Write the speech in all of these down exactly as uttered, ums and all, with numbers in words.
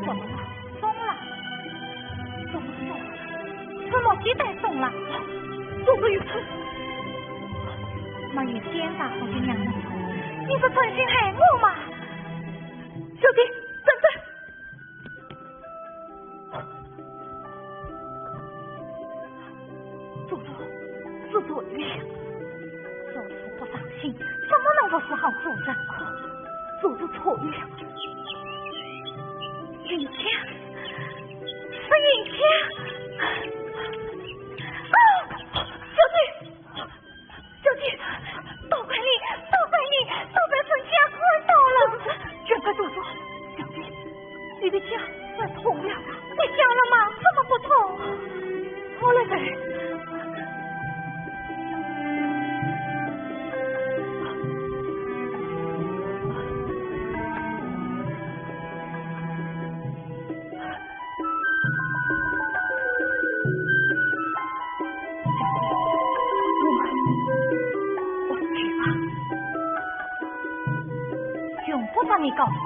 怎么了？疯了？怎么疯了？怎么现在疯了？做个有没有奸党好心娘娘，你是存心害我吗？小姐，等等。 祖宗，是错了。祖宗不伤心，怎么能够是好主人？祖宗错了。银枪，是银枪。啊，小姐， 小姐，都怪你，都怪你，都被春香看到了。全怪祖宗。小姐，你的脚摔痛了。你讲了吗？怎么不痛？好了噻。用不着你告诉我。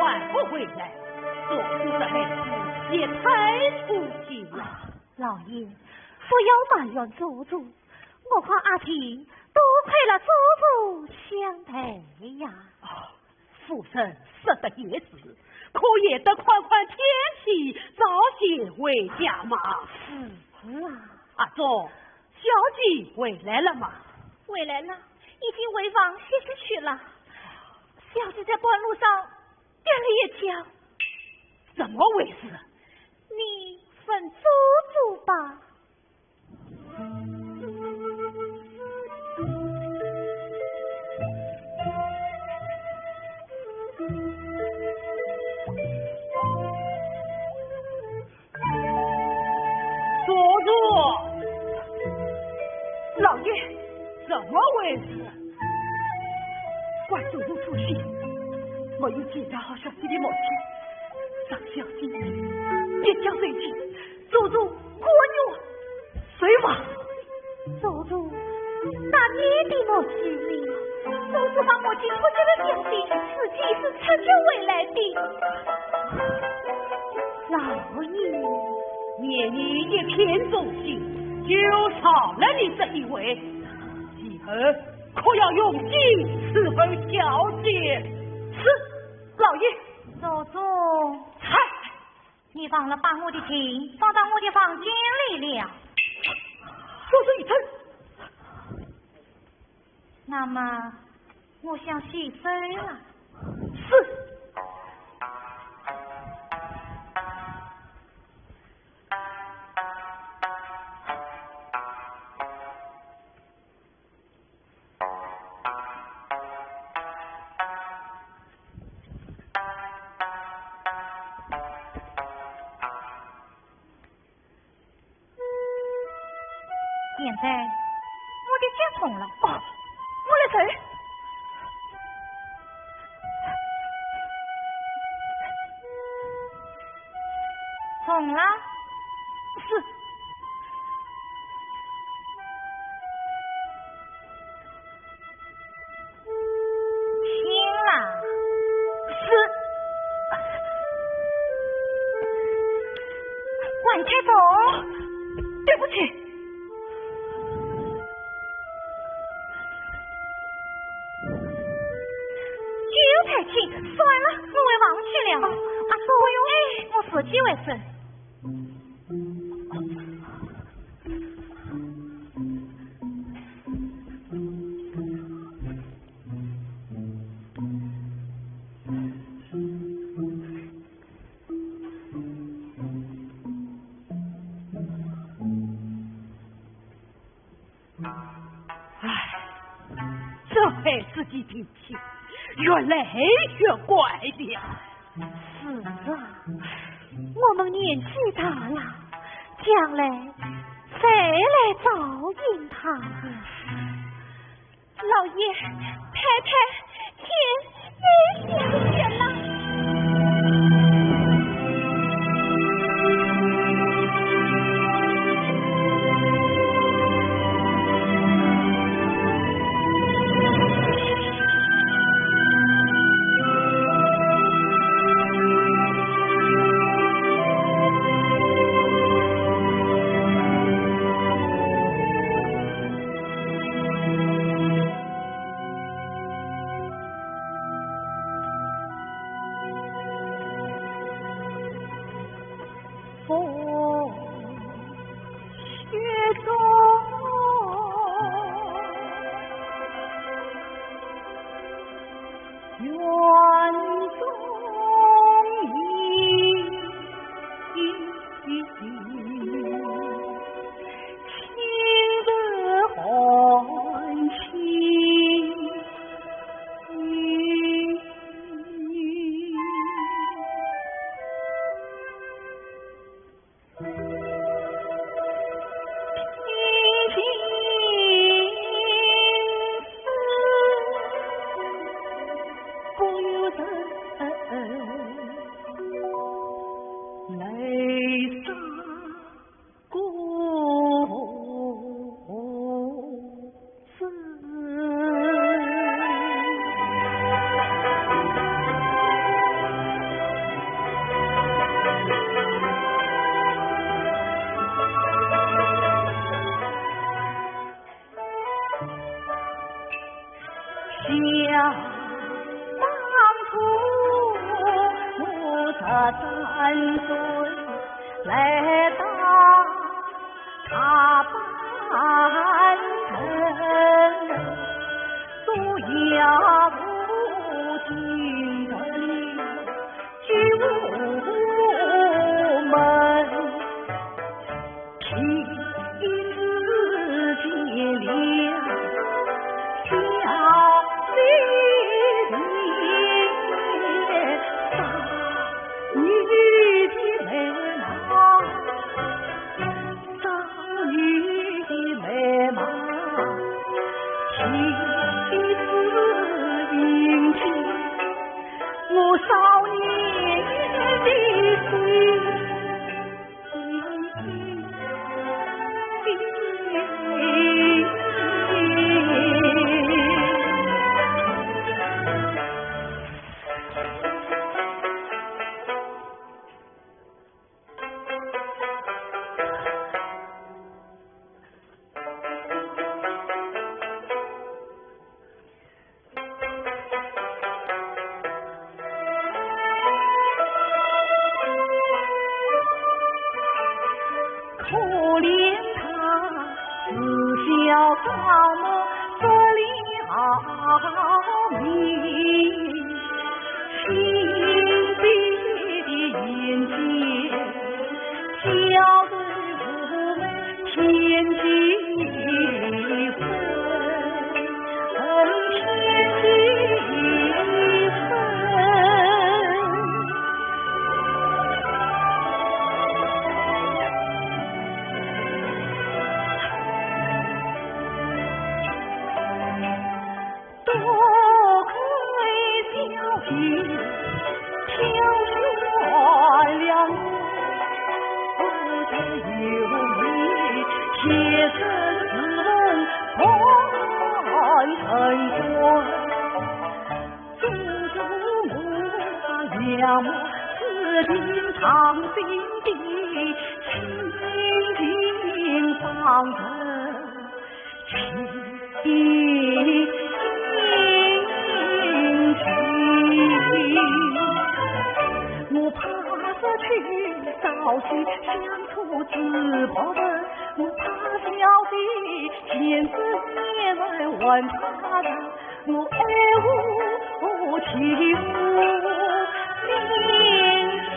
还不回来，做出这孩子也太粗心了。老爷，不要埋怨祖宗，我和阿琴多亏了祖宗相待呀。哦，夫人说的也是，可也得看看天气，早些回家嘛。是啊。阿忠，小姐回来了吗？回来了，已经回房歇息去了。小姐在半路上跌了一跤。怎么回事？你问祖宗吧。祖宗，老爷，怎么回事？ 怪祖宗粗心，没有检查好小姐的脉象，让小姐跌跤受惊，祖宗可有罪吗？祖宗，那你的脉象呢？祖宗把脉象不给了小姐，自己是赤脚回来的。老爷，念你一片忠心，就饶了你这一回，以后 可要用心伺候小姐。是，老爷。祖宗。嗨，你忘了把我的琴放到我的房间里了。说是一声。那么，我想洗手了。是。 现在我的脚痛了。哦，我来扶。痛了？是。 轻了。是。还太重。对不起。有点轻，算了，我回房去了。啊，不用，哎，我自己回身。 唉，这孩子的脾气，原来还学乖的呀。是啊，我们年纪大了，将来谁来照应他呀？老爷、太太，请你谢谢了。三岁来到大半城，做爷不进城九门。 我少年的心。可怜他自小遭难不良命， 多亏小姐挑选了我，我才有面前生同看成官。祖宗母上仰慕，紫金长进的清净方人。 我怕是去烧香相触自薄人，我怕小姐见此面来还他人，我爱护，我欺负，心下。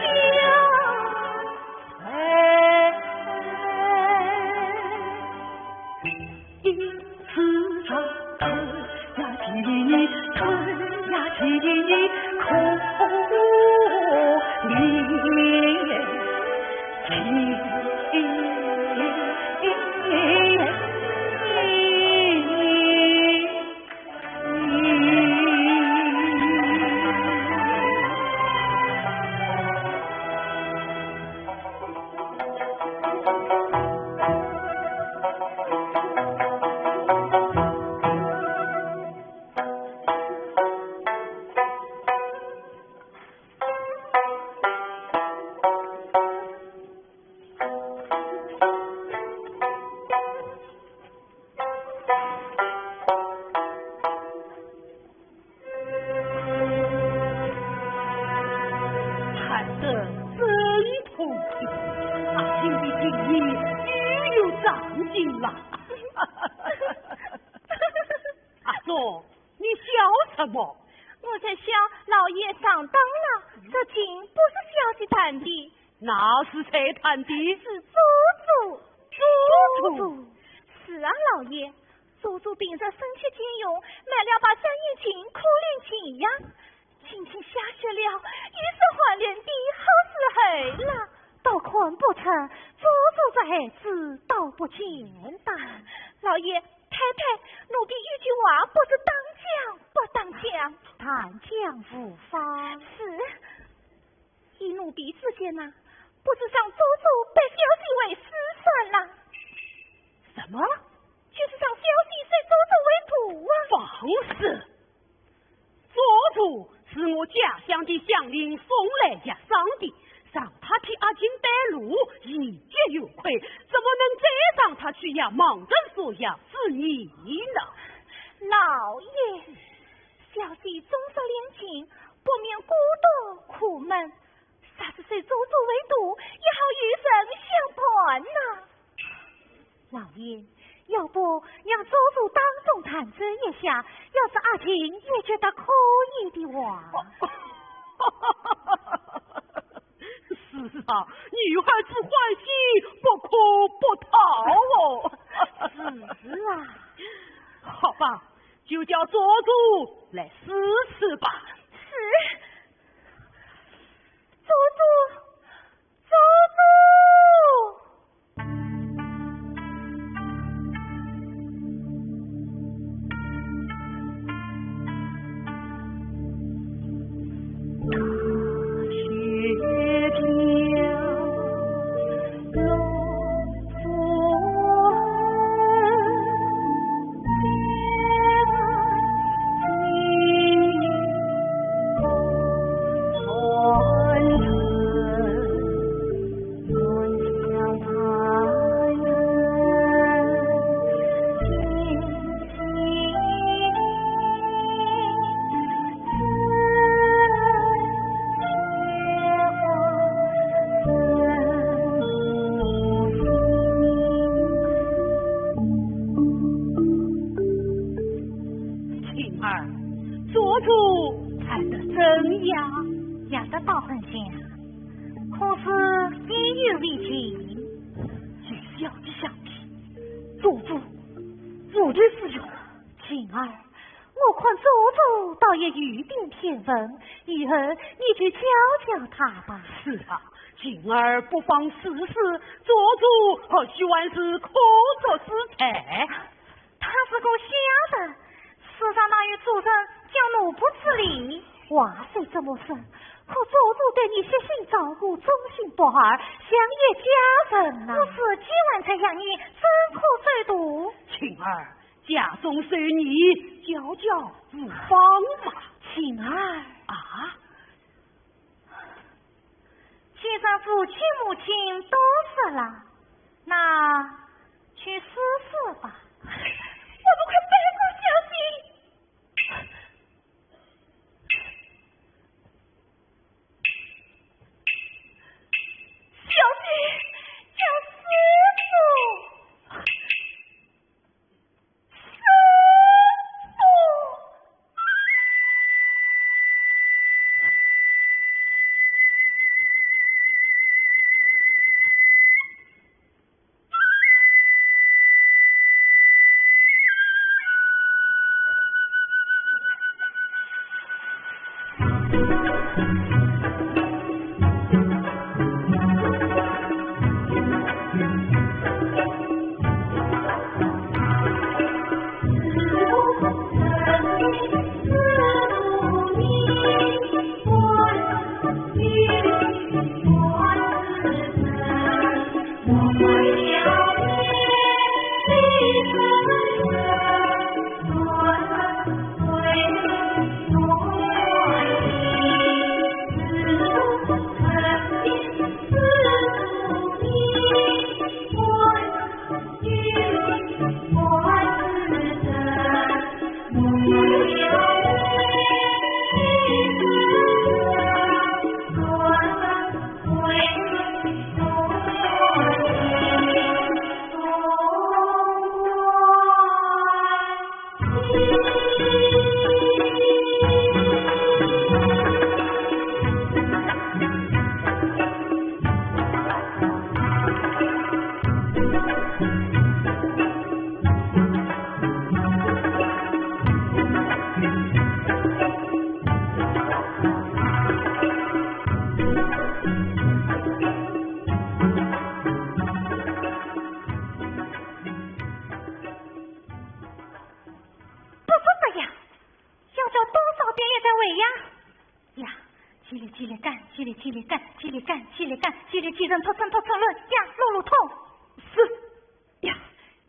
谈得真痛心，阿金的情意又有长进了。阿忠，你笑什么？我在笑老爷上当了，这竟不是小姐弹的，那是谁弹的？是祖祖。祖祖。是啊，老爷，祖祖平日身体健勇，买了把三眼镜可怜景仰。今天下雪了，雨水还连的，好是害了。倒看不出祖祖这孩子多不简单。老爷，太太，奴婢有句话不知当讲不当讲。但讲无妨。是。 依奴婢之见呐，不如让祖祖拜小姐为师算了。什么？就是让小姐收祖祖为徒啊。放肆！祖祖是我家乡的乡邻送来压伤的，让他替阿金带路，以节约亏，怎么能再让他去压盲人所压之意呢？老爷，小姐终日练琴，不免孤独苦闷， 啥事做主为大，也好与人相伴呐。老爷，要不让做主当众弹奏一下，要是阿琴也觉得可以的话。是啊，女孩子欢喜不可不讨哦。是啊。好吧，就叫做主来试试吧。是。做主，做主。琴儿，做主弹得怎样？弹得倒很像，可是意犹未尽。你小的想的，做主，我的事情。琴儿，我看做主倒也有点天分，以后你就教教他吧。是啊，琴儿不妨试试，做主或许还是可造之才。他是个下人，世上哪有做人叫奴仆之理？话虽这么说，可做主对你悉心照顾，忠心不二，像一家人呐。不是，既然这样，你怎可走读？琴儿，家中受你，教教无妨嘛。琴儿，啊？既然父亲母亲都说了，那去试试吧。我们快背过小姐。小姐，叫师傅。不是这样，要叫多少遍也在喂呀。呀，叽里叽里干，叽里叽里干，叽里干，叽里干，叽里叽人，托村托村论，呀，路路通。是。呀，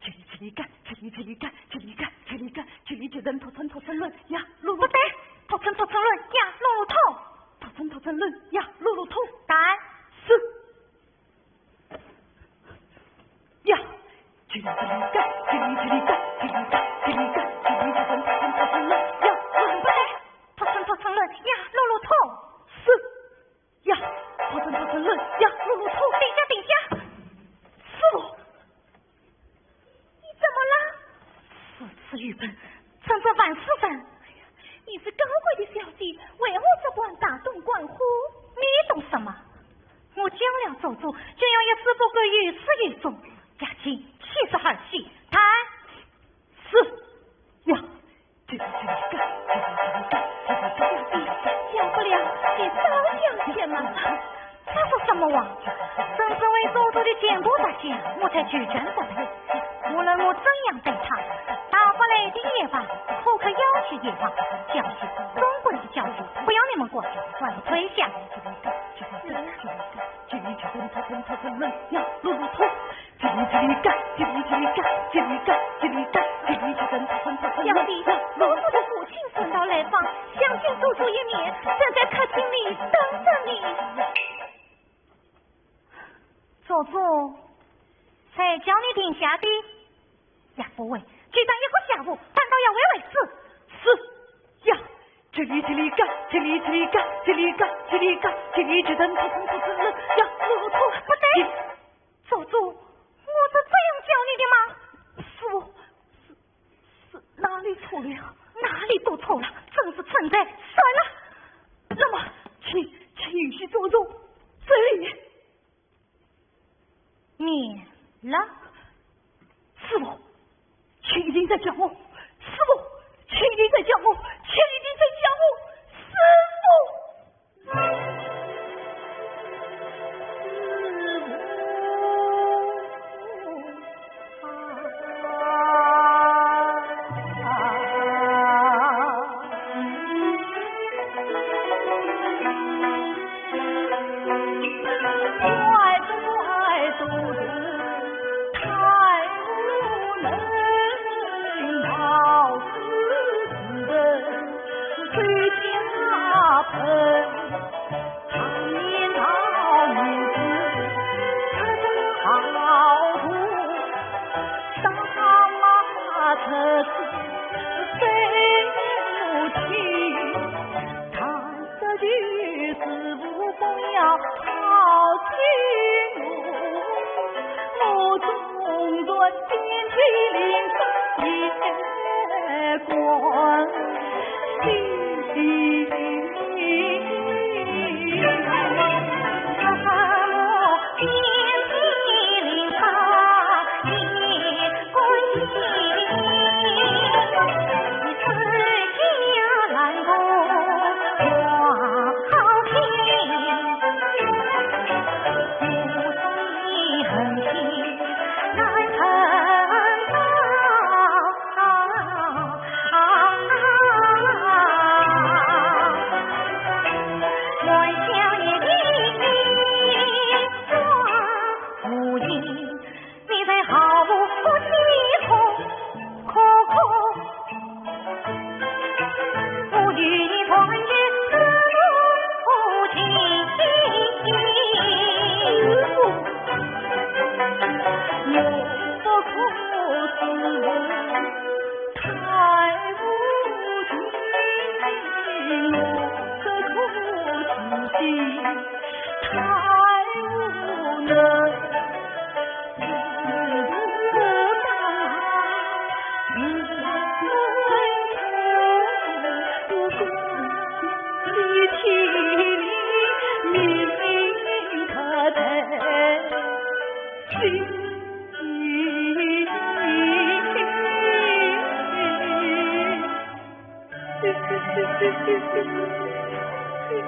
叽里叽里干，叽里叽里干，叽里干，叽里干，叽里叽人，托村托村论，呀，路路不对，托村托村论，呀，路路通。托村托村论，呀，路路通。但是。 呀，叽里叽里干，叽里叽里干，叽里干，叽里干，叽里叽里干，叽里叽里干，呀，路路通。托村托村论，呀，路路通。是。呀，托村托村论，要做主，就要一丝不苟，有始有终。雅琴，七十二岁，谈。是。呀，这个，这个，这个，这个，这个，这个，小不了，你少讲些嘛。他说什么话？真是为做主的前功大限，我才求全不得。无论我怎样对他，打发来的也罢，可可要求也罢，教训，总归是教训，不要你们管，快退下。 小弟，叔父的父亲送到来访，想见叔父一面，正在客厅里等着你。叔父，才叫你停下的。呀，不会，居然一个下午，难道要为为此？是呀，这里这里干，这里这里干，这里干，这里干，这里这等，这等，这等，呀，叔父，不对。 叔父，我是这样叫你的吗？叔父，是，是哪里错了？哪里都错了，真是存在。算了。那么，请，请允许叔父这里。免了。叔父，请一定再叫我，叔父，请一定再叫我，请一定再叫我，叔父。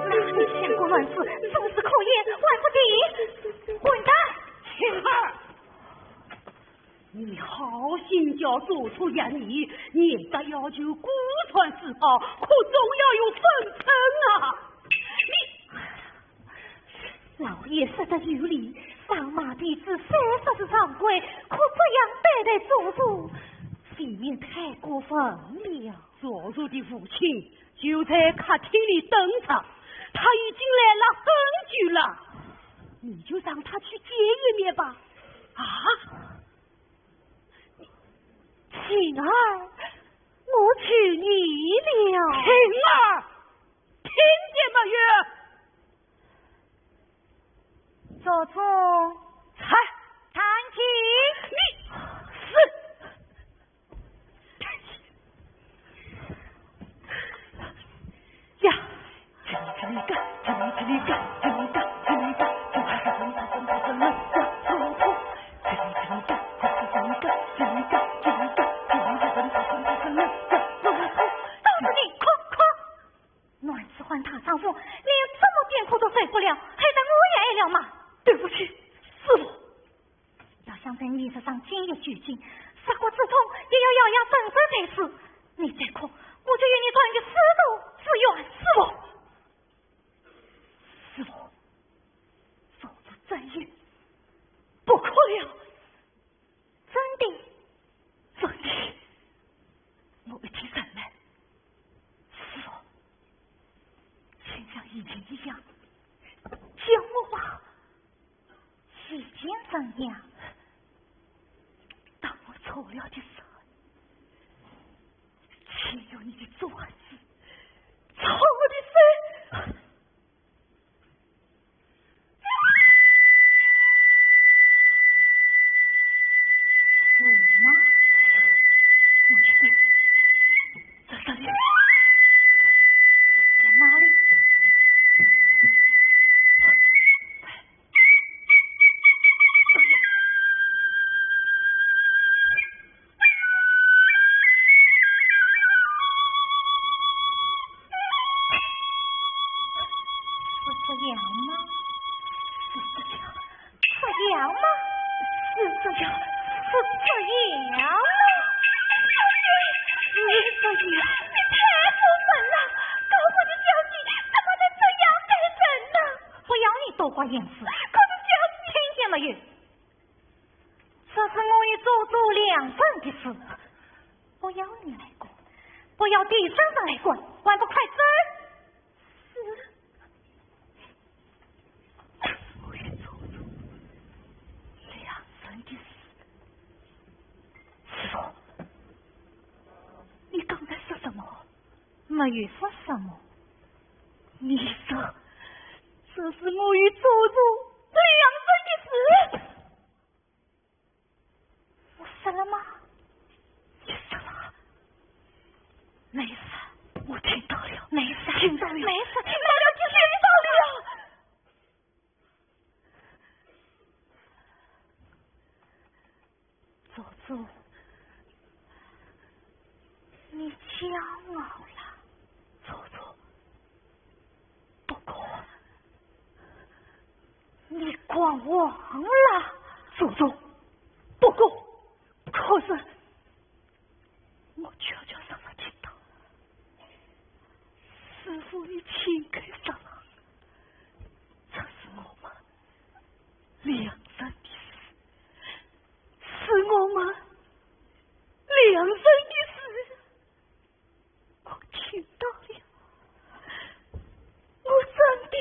那个乾坤乱世，真是可厌，还不停！滚蛋！青儿，你好心叫做出洋言，严格要求古传四宝，可总要有分寸啊！你……老爷说得有理，放马弟子虽说是上跪，可这样对待祖宗，未免太过分了。 叔父的父亲就在客厅里等着，他已经来了很久了，你就让他去见一面吧。啊？晴儿，我求你了。晴儿，听见没有？ 叔父。在。弹琴。你是……呀，这里，这里干，这里，这里干，这里干，这里干，这里干。辛苦都受不了，还得我也挨了骂。对不起，师傅。要想在你身上今夜究竟，杀国之痛也要咬牙忍受才是。你再哭，我就与你断绝师徒之缘。师傅，师傅，做出真言，不哭了。 真的？真的，我一定忍耐。师傅，请像以前一样，教我吧。以前怎样？当我错了的时候，请用你的爪子抽我的手。 什么？我去，在这里。在哪里？是这样吗？是这样。这样吗？是这样。是这样吗？是这样。你太过分了！高贵的小姐怎么能这样待人呢？不要你多管闲事。可是小姐，听见没有？ 这是我与祖宗两人的事，不要你来管，不要第三人来管，还不快走？是。这是我与祖宗两人的事。师傅，你刚才说什么？没有说什么。你说，这是我与祖宗两人的事？ 我说了吗？你说了。没说。我听到了。没说。听到了。没说。听到了，听到了。祖宗，你骄傲了。祖宗，不过，你狂妄了。祖宗，不过，可是，我恰恰让他听到，师傅你亲口说了，这是我们两人的事，是我们两人的事。 我听到了，我真的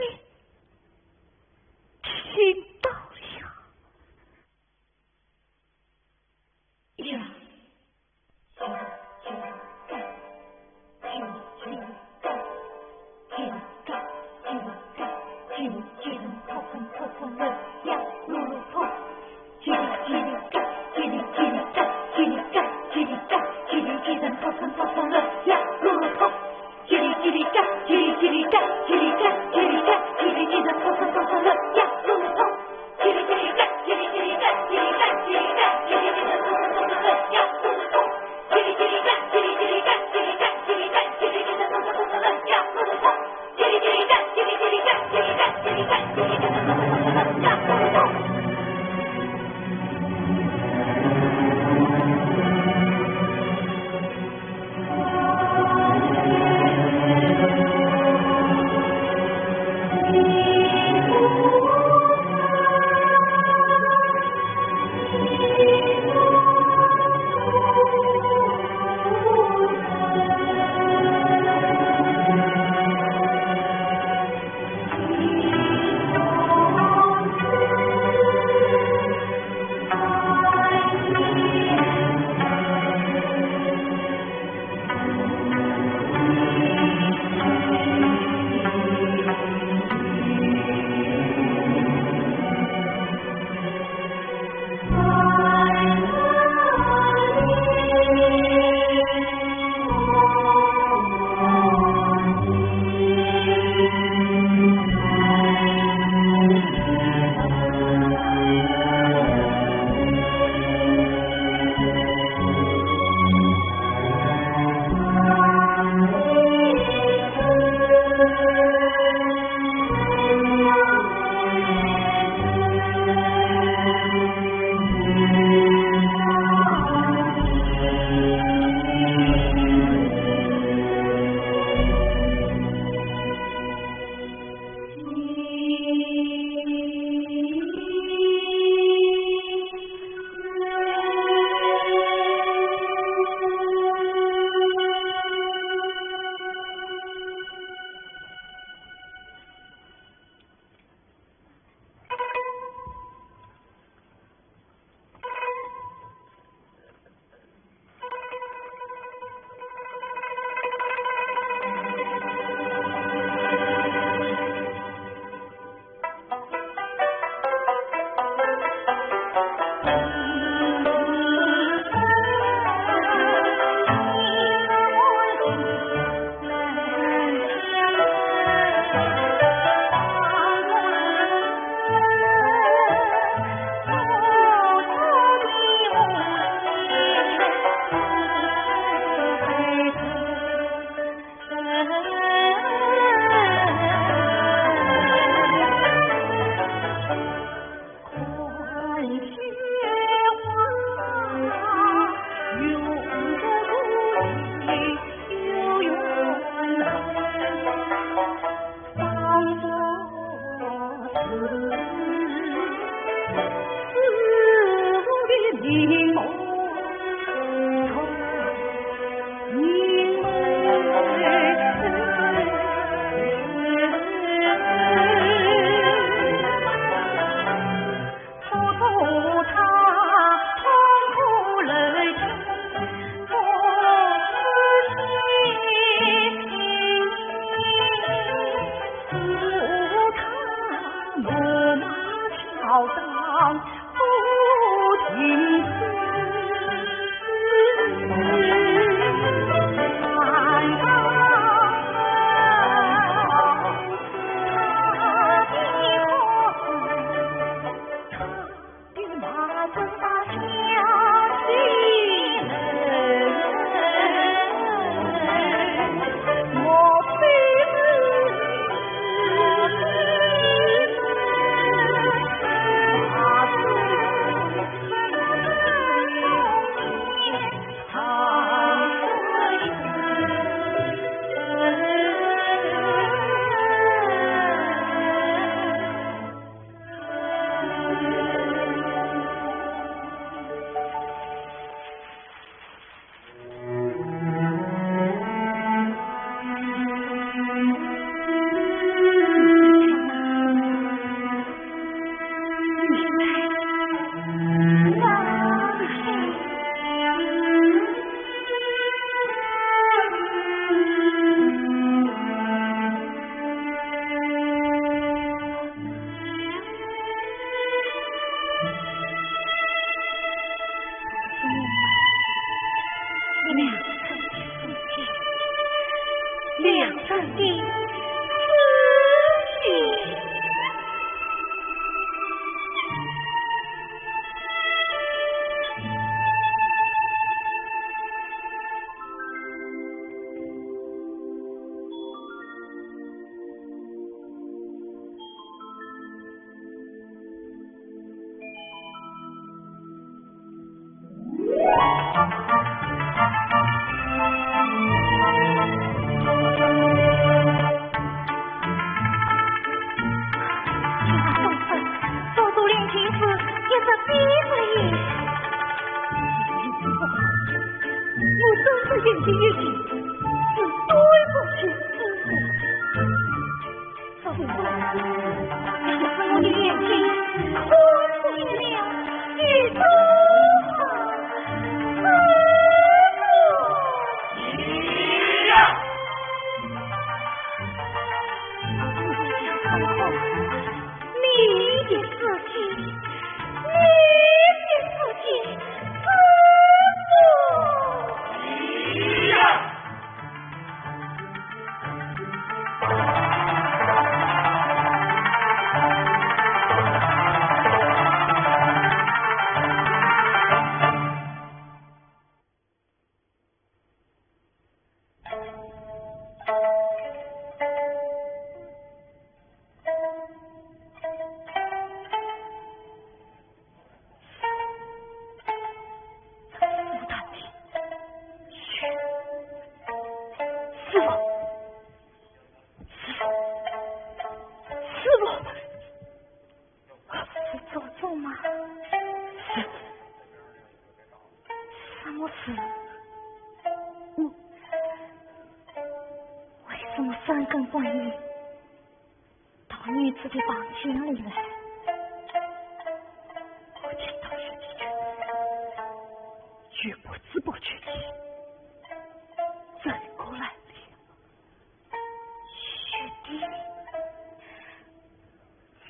听到了。呀，做做连情事，一直逼着你。我真是眼睛一闭，是对不起师父。 我的眼睛看不见了，你多好，多好。你的事情，你的事情，师父。 师父，师父，是做作吗？什么事？我，为什么三更半夜 到女子的房间里来？我听到雪弟，又不知不觉地走过来了。雪弟，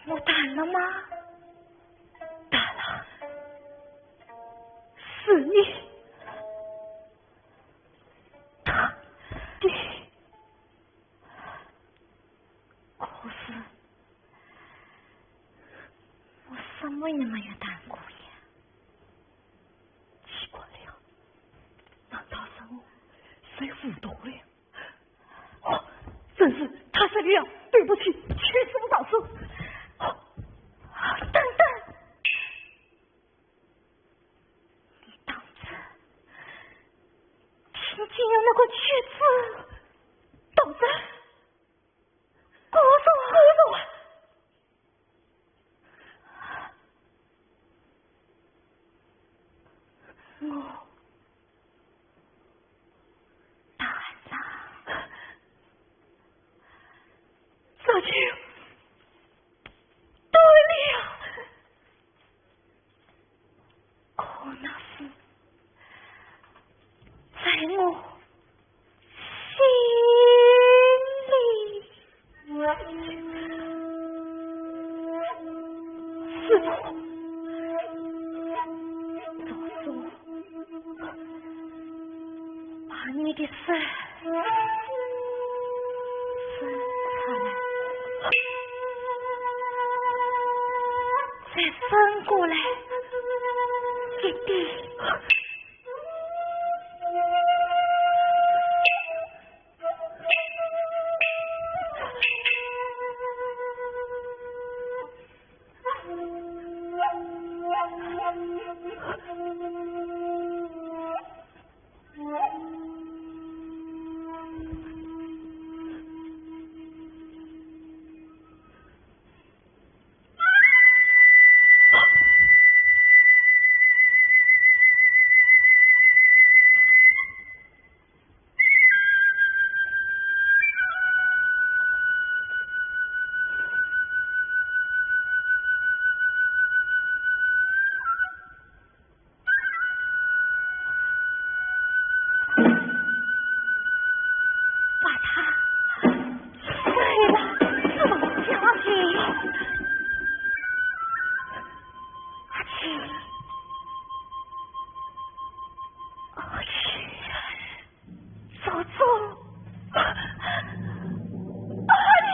我谈了吗？谈了。是你。他，对。 可是，我什么也没有谈过呀。奇怪了，难道是我睡糊涂了？哦，真是太失礼了，对不起，屈师父饶恕。哦，等等，你当真听见有那个曲子到这？ 姑父，姑父啊！我大郎，这就对了。可那是在我心里。 师父，做主把你的手伸出来，再伸过来一点。 把他摔了，怎么教训？阿七，阿七。 做主，阿七。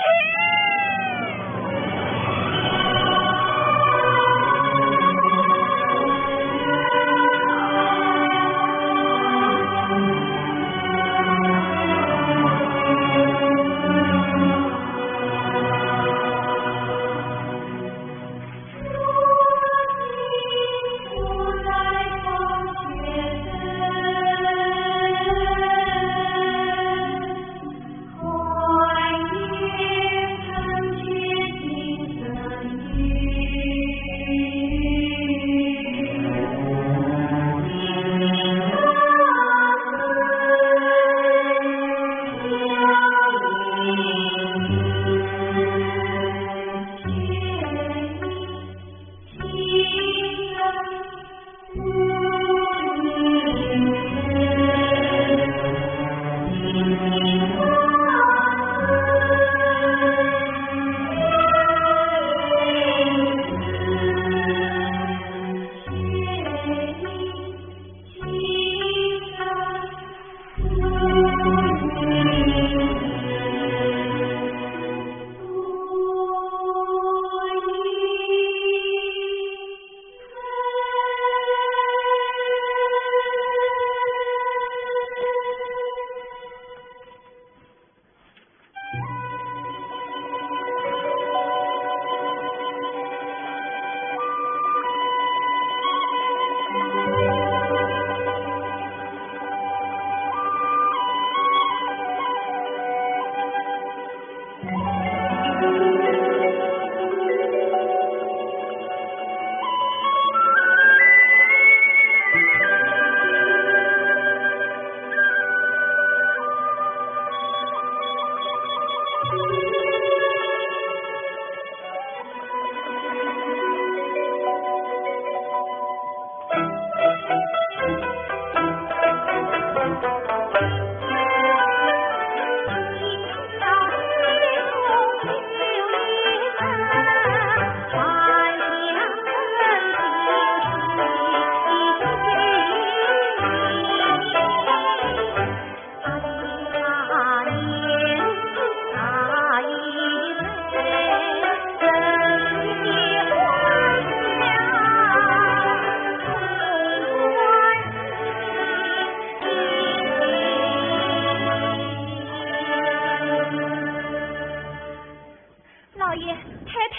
老爷、太太，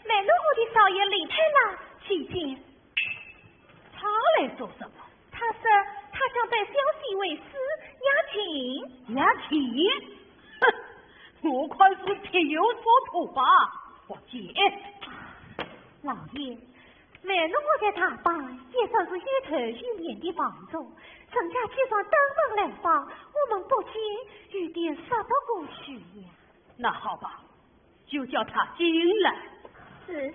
卖弄我的少爷林太郎起见。他来做什么？他说他想带小姐回师养亲。养亲？哼，我看是别有所图吧。我见。老爷，梅奴屋的大伯也算是有头有面的房主，人家既然登门来访，我们不见有点说不过去呀。那好吧，就叫他进来。是。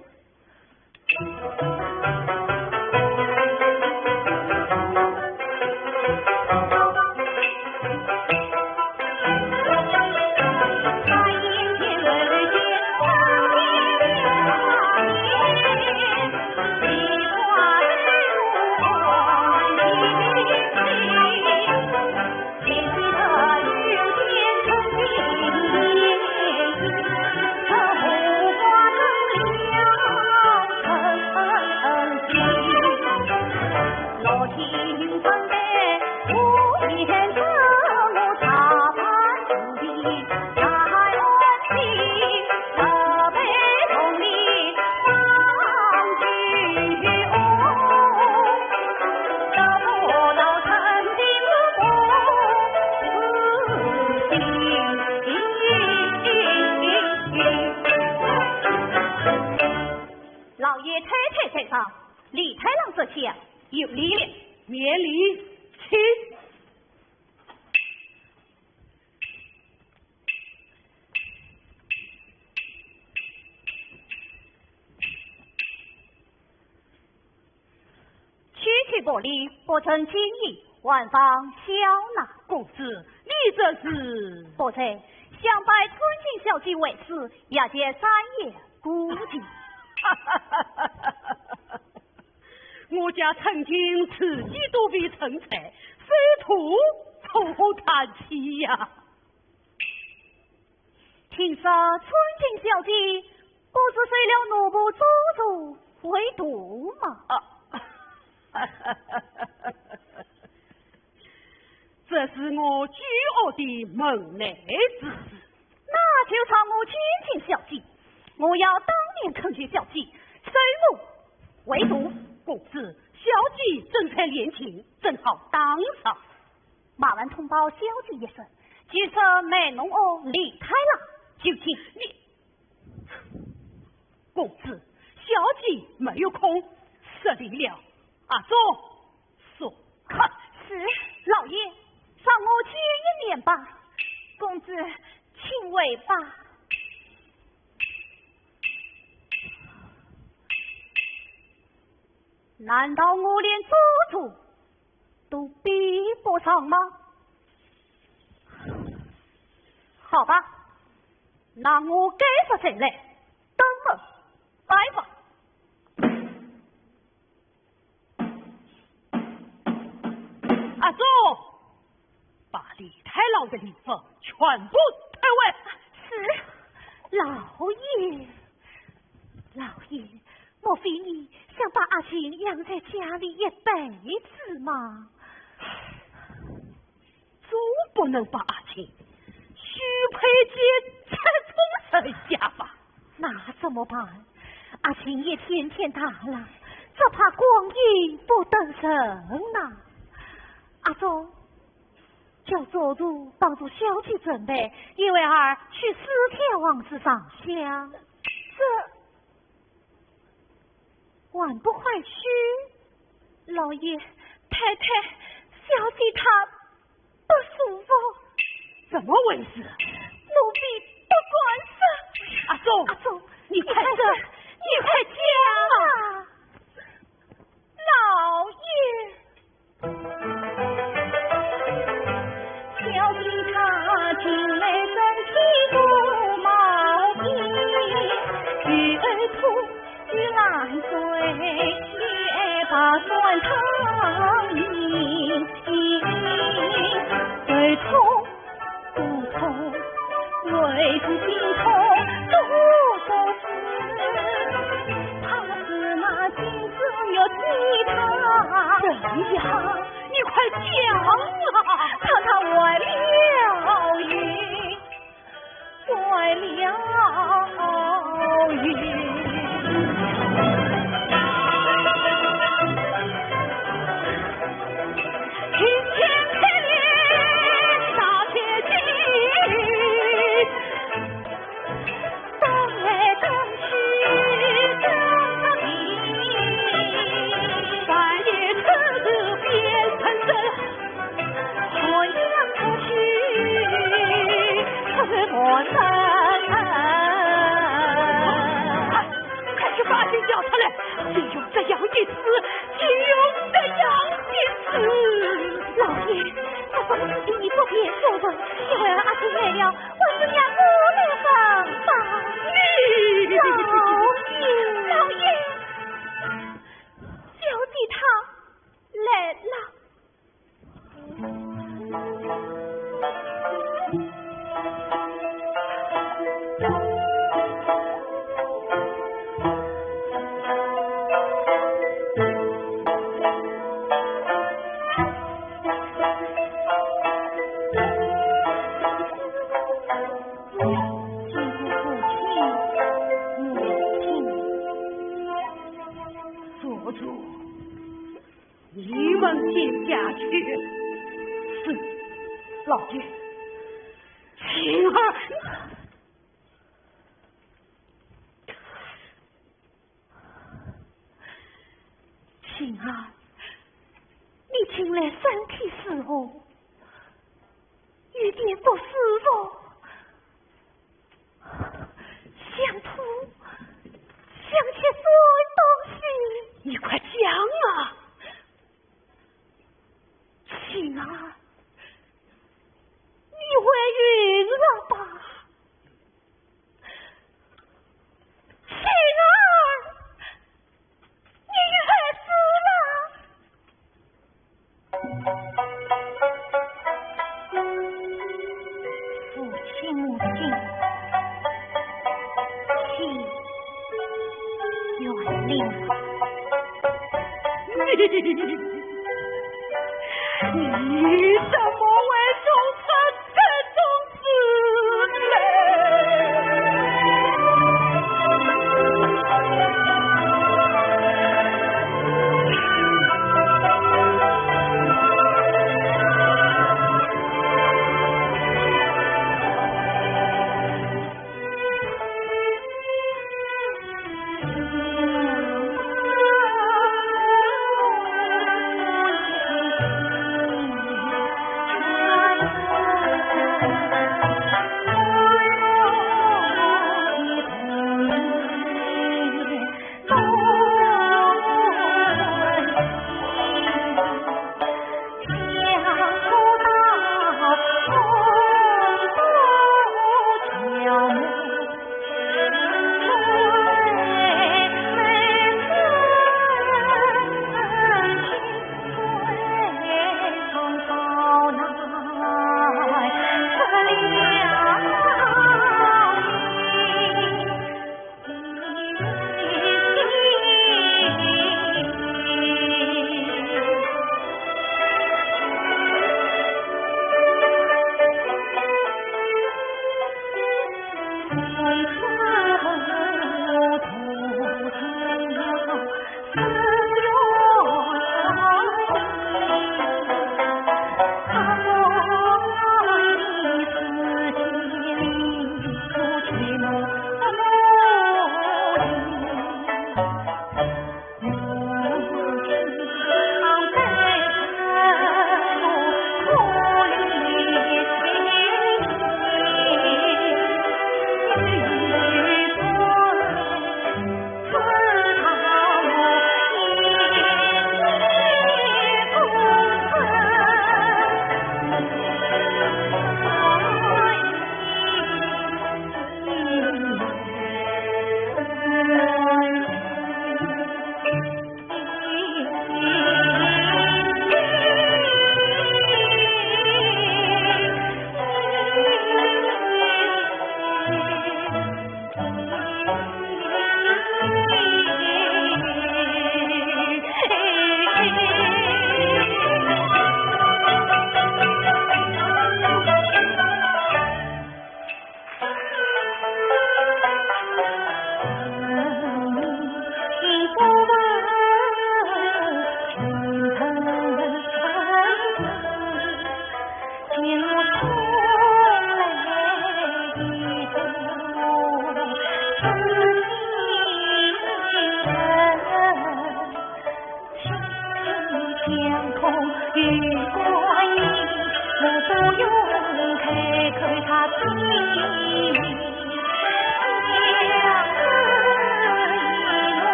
老爷太太在上，李太郎这厢有礼了。免礼，请。 区区薄礼，不成敬意，还望笑纳。公子，你这是？薄罪，想拜春京小姐为师，也是三言顾及。我家春京自己都未成才，谁徒从何谈起呀？ 听说春京小姐不是受了奴仆租住为徒吗？啊，这是我居屋的门内之事。那就让我见见小姐，我要当面恳求小姐收我为徒。公子，小姐正在练琴，正好当场。 马上通报小姐一声，就说梅奴屋李太郎就近。你，公子，小姐没有空，失礼了。阿忠，送客。是，老爷，让我见一面吧。公子，请回吧。难道我连做主 都比不上吗？好吧，那我改说谁来，登门拜访。阿忠，把李太郎的礼物全部退回。是，老爷。老爷， 莫非你想把阿琴养在家里一辈子吗？总不能把阿琴许配给这种人家吧？那怎么办？阿琴也天天大了，只怕光阴不等人呐。阿忠，叫做主帮助小姐准备，因为儿去四天王寺上香。这 还不快去？老爷，太太，小姐她不舒服。怎么回事？奴婢不敢说。阿忠，阿忠，你快说，你快讲啊！老爷。 小姐她近来身体不mau，有口吐烂水，有把酸汤饮，头痛 肚痛，胃痛、心痛都不治，怕是那金枝玉给他。怎样？你快讲啊！怕他怀了孕，怀了孕。了，我怎样不来帮忙？老爷，老爷，小姐她来了。坐坐，你们先下去。是，老爷。青儿，青儿，你近来身体如何？有点不舒服。 想吐，想吃酸东西。你快讲啊！青儿，你怀孕了吧？青儿，你又害死了。 父亲母亲，请原谅。你怎么会做出这种事来？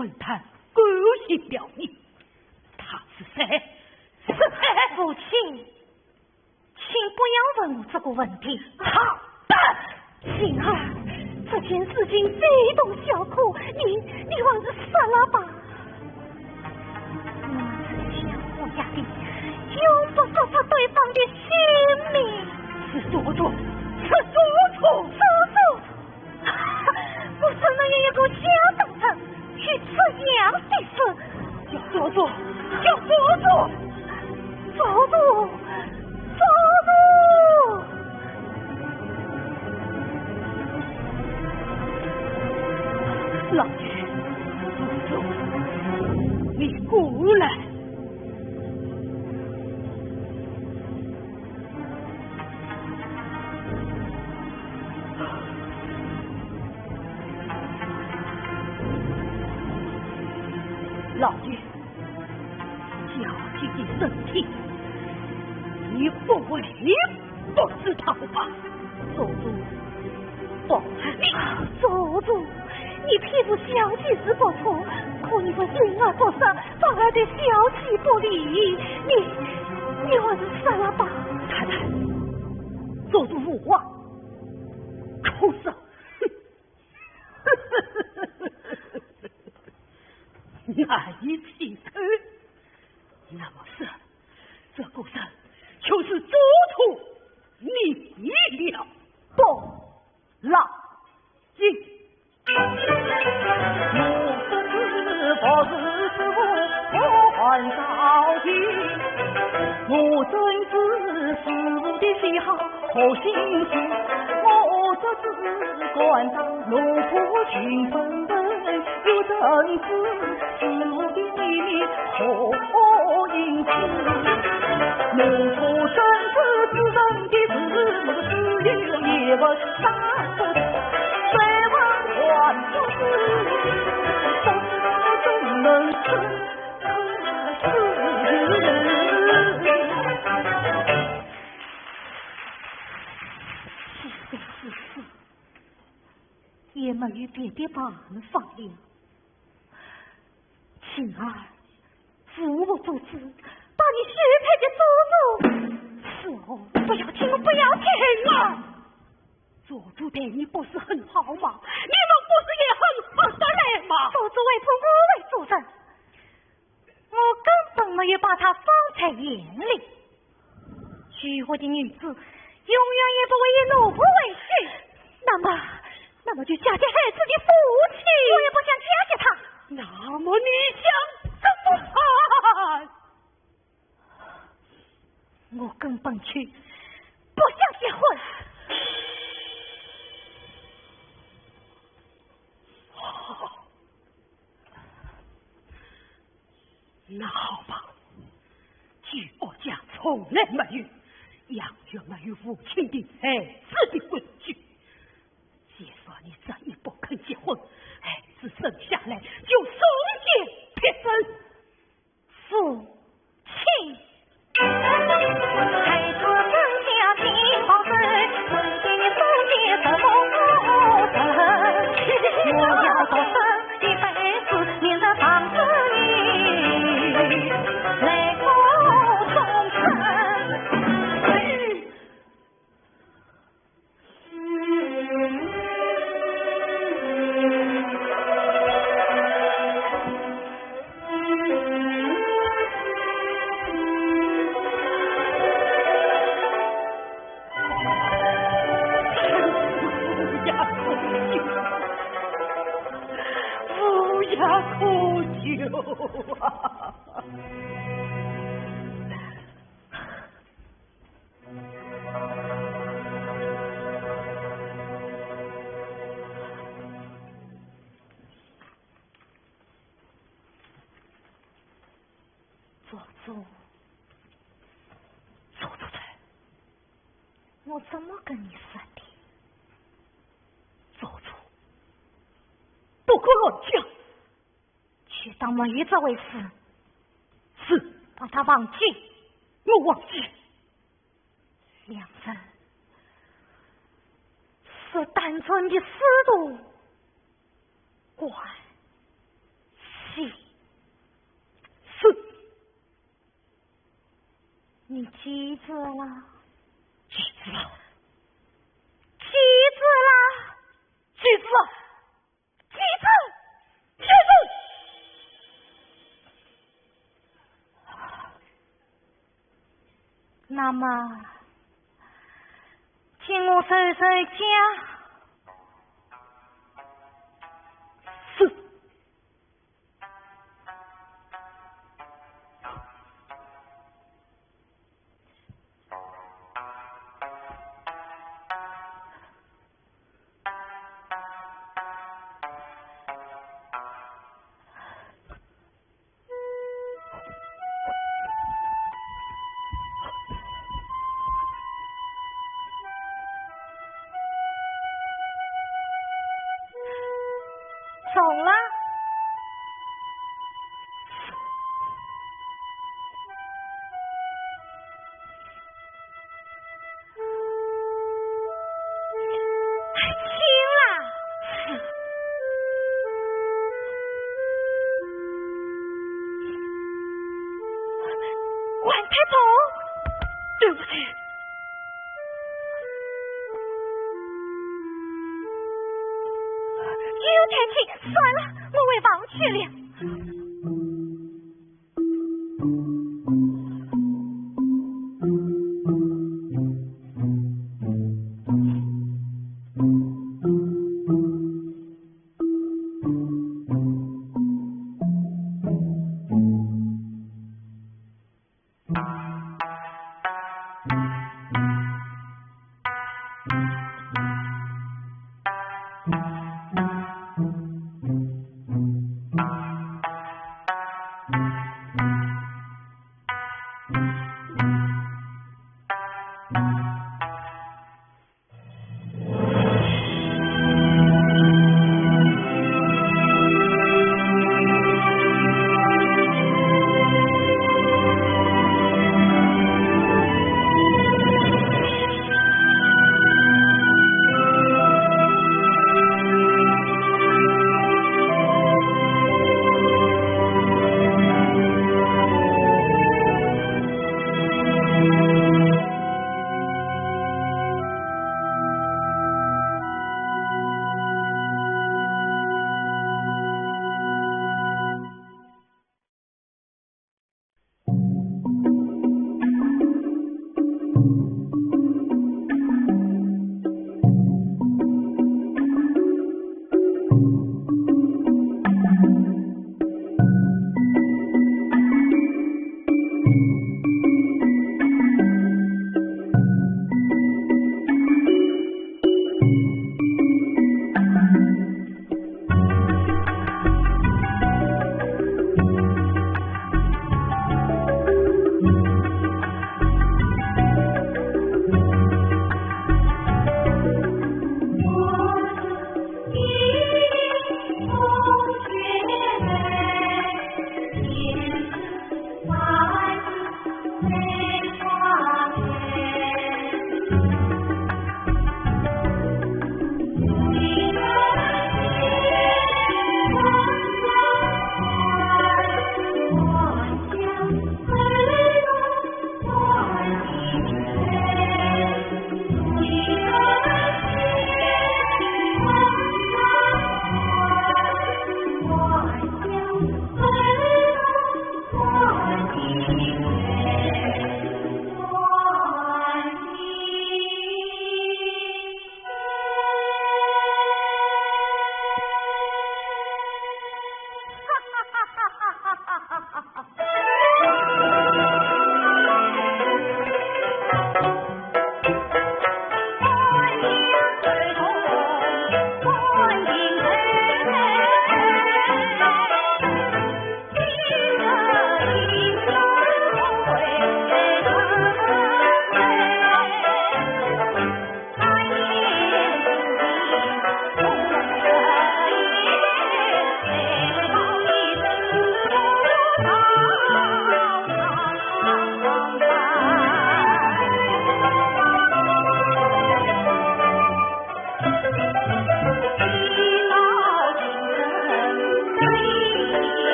问他狗血表你，他是谁？是谁？父亲，请不要问我这个问题。好的。晴儿，这件事情非同小可，你，你还是算了吧。我们这些小国家的，用不着付对方的性命。是做主，是做主，做主。 我怎么有一个小当成去这样的事？叫做主，叫做主，做主，做主！老爷，做主，你过来。 老爷，小姐的身体，你不会不知道吧？做主，不，你，做主，你欺负小姐是不错，可你为人而不善， 反而对小姐不利，你，你还是杀了吧。太太，做主无话可说。哼，难以启齿。那么这，这个人就是做主你了。不，老爷。 我这次不是师父不还朝廷，我怎知师父的喜好和心思？我这次赶到奴仆群分，又怎知 师父的秘密何因此？奴仆怎知此人的事，我自有一问三不知，再问还不知，不知怎能成可知。既然如此，也没有别的办法了。 晴儿，父母做主，把你许配给做主。是哦，不要听，不要听啊！做主对你不是很好吗？你们不是也很合得来吗？做主为父，我为做人，我根本没有把他放在眼里。 娶我的女子永远也不会以奴仆为妻。那么，那么就嫁给孩子的父亲。我也不想嫁给他。那么你想怎么办？我跟本区不想结婚。好， 那好吧，既国家从来没有养育没有父亲的孩子的规矩，既然你执意不肯结婚，孩子生下来就送给别人。父亲。 无药可救啊！ 做主，做主哉。我怎么跟你说的？做主，不可乱讲。 却当没有这回事。是。把他忘记。我忘记。两人是单纯的师徒关系。是。你记住了？记住了。记住了？记住了。记住，记住。那么，请我收收家。是。中了。行了。王太婆，对不起。有天气，算了，我回房去了。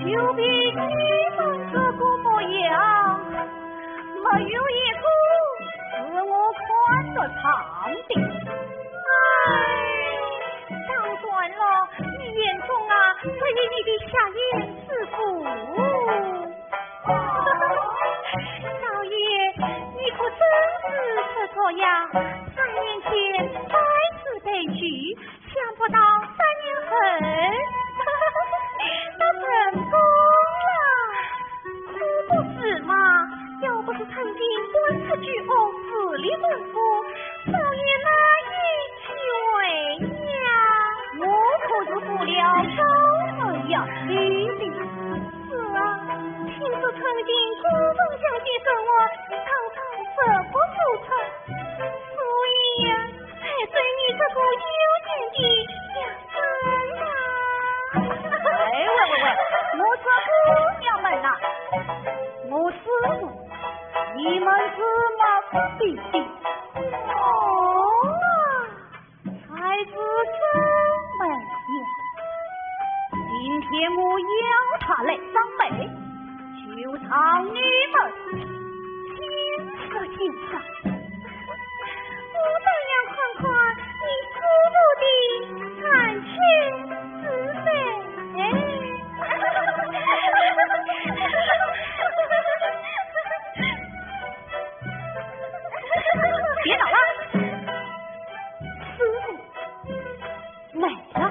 就凭你们这个模样，没有一个是我看得上的。哎，当然了，你眼中啊，只有你的夏言之福。少爷，你可真是出色呀！三年前百事被拒，想不到三年后，都成功了。可不是嘛，要不是曾经官至举翁，势力东府，少爷难以为呀。我可是不料高门要娶的。是啊，听说曾经公公小姐说我常常入不敷出，所以呀， 才对你这个有钱的下贱呐。哎，喂喂喂，我说姑娘们呐，我师父，你们是么地的？哦，才是真没有。今天我要他来张媒，就让你们见识见识。 我倒要看看你师父的感情是谁。别闹了，师父来了。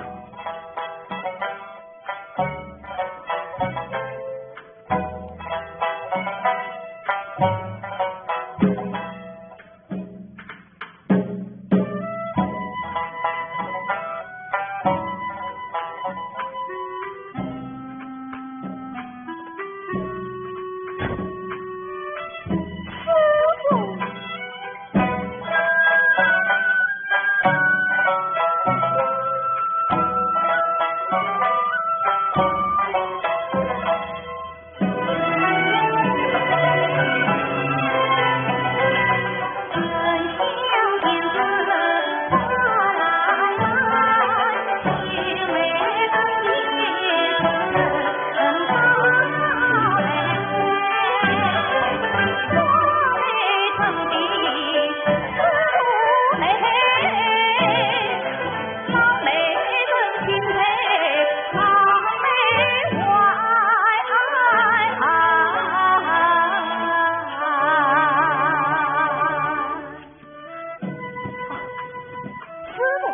师父，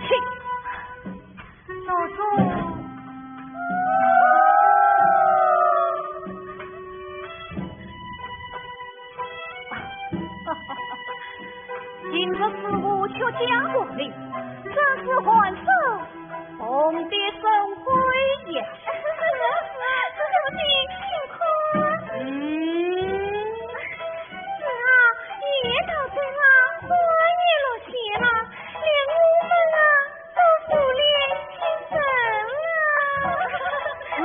请。坐坐。今日师父出家过礼，真是寒舍同别生辉呀。师父，师父，请看。嗯。是啊，夜到深了，花也落谢了，连我们啊，都收敛精神了。嗯，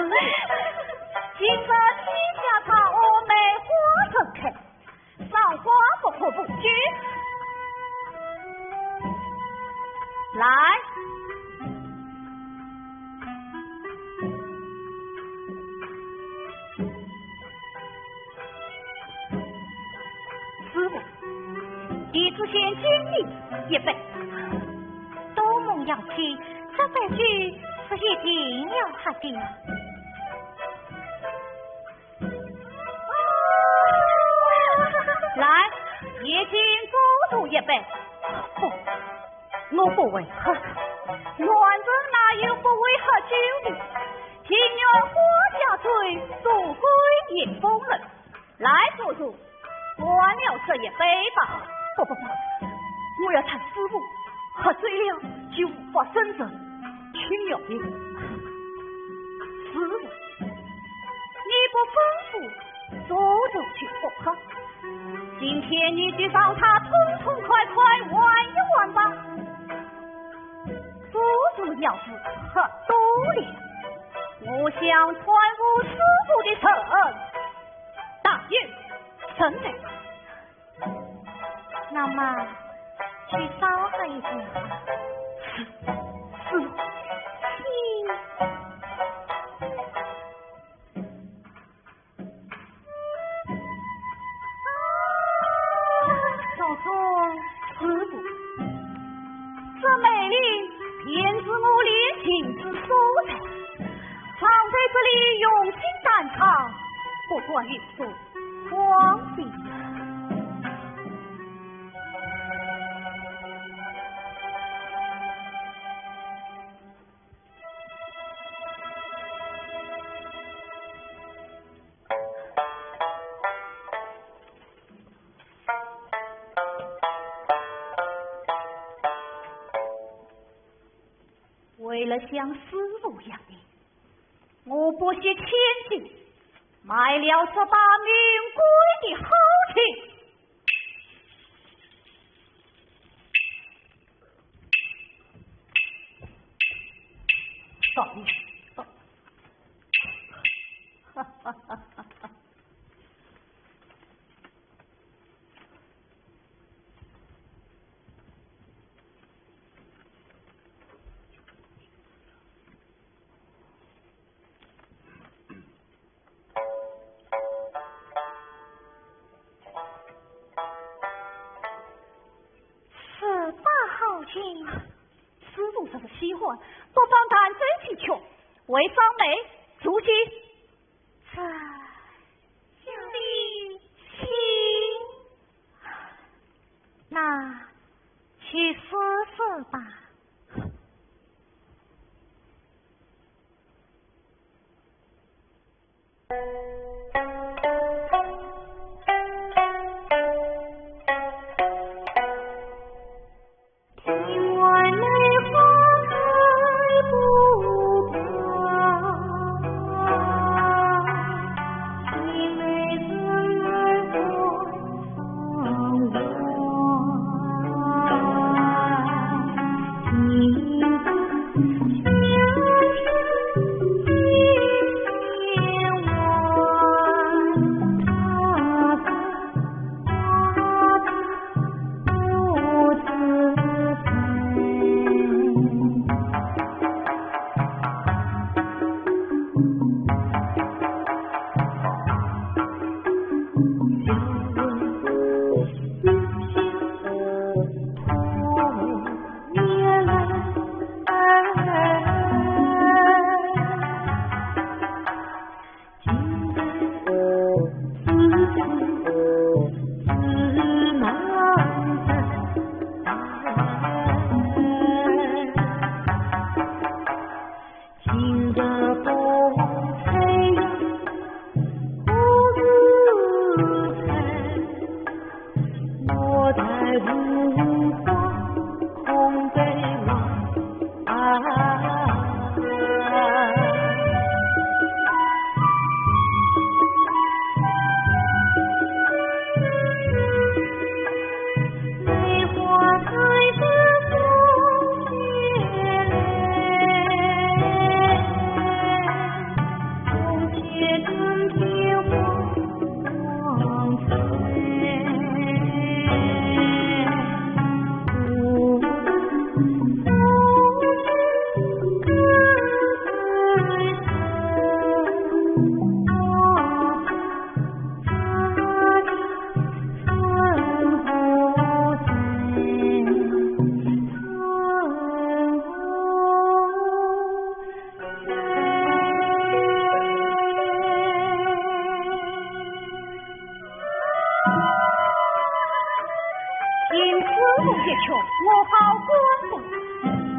今日天下茶花梅花盛开，赏花不可不去。来。师父，弟子先敬你一杯。多蒙药师，这杯酒是一定要喝的。 来，也请多做一杯。不，我不会喝。男人哪有不会喝酒的？庭院花下醉，做鬼也疯了。来，做主，换了这一杯吧。不不不，我要看师父喝醉了就无法生存。青鸟的，师父， 你不吩咐，做主就不喝。今天你就让他痛痛快快玩一玩吧。做主要是喝多了，我想贪污师父的人，大有人在。 那么，去烧喝一点吧。是，是。请。用心弹唱，不断有所光景。为了向师父要命，我不惜千金，买了这把名贵的好琴。少爷，少此把好琴。师父若是喜欢，不妨弹奏几曲，为长辈助兴。这样的琴，那去试试吧。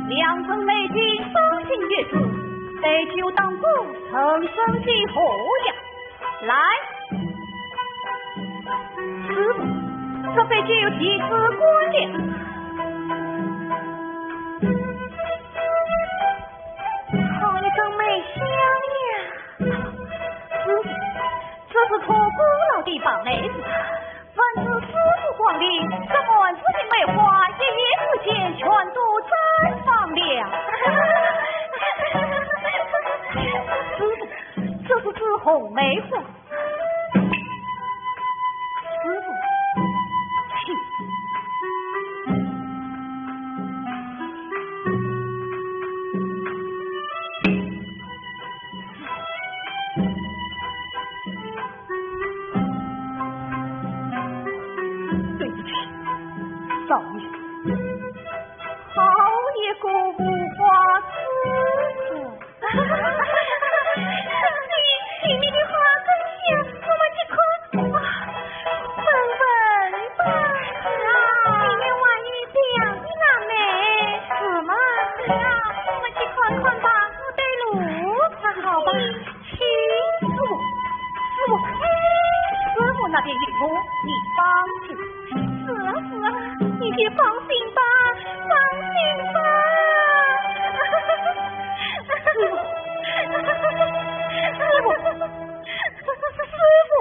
两人美景赏心悦目，对酒当歌，人生几何呀。来，师父，这杯酒弟子干了。好一张美香呀！师父，这是托古老的宝贝。 凡是师父光临，这满室的梅花一夜之间全都绽放了。师父，这是枝红梅花。师父，请。 对不起，少爷。好一个无花之子！你里面的花更香，我们去看。啊，闻闻吧。是啊，里面还有香的呢。是吗？是啊，我们去看看吧。我带路。那好吧。请。师傅，师傅，哎，师傅那边有我，你放心。 是啊，是啊，你就放心吧，放心吧。师傅，师傅，师傅。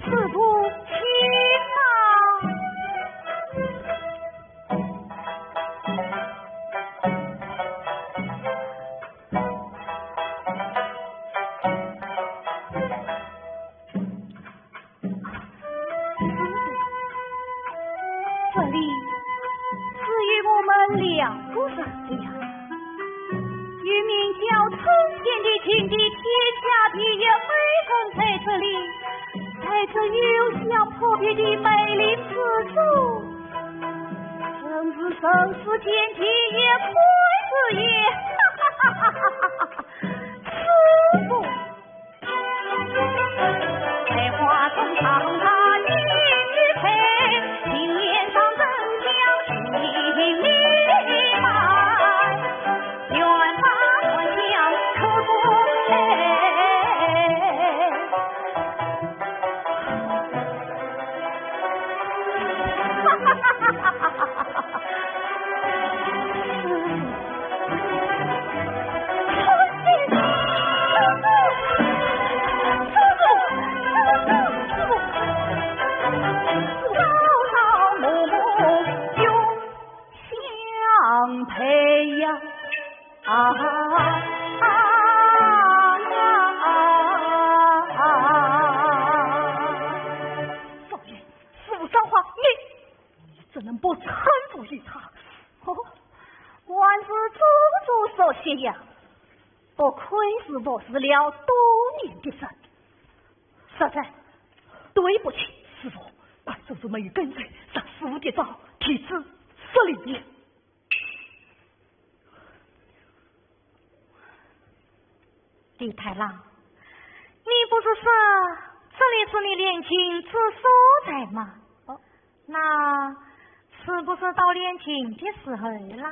师父，请啊！这里只有我们两个人了。一名叫春天的青帝天下第一美人在这里，在这幽香扑鼻的梅林之中，真是人世间第一美人也。哈哈哈哈哈哈！师父。 少爷，师父说话，你，你怎能不臣服于他？哦，还是祖宗所写呀，不愧是服侍了多年的人。少爷，对不起。师父，快速速没有跟随，让师父跌倒，弟子失礼。 李太郎，你不是说这里是你练琴之所在吗？哦，那是不是到练琴的时候啦？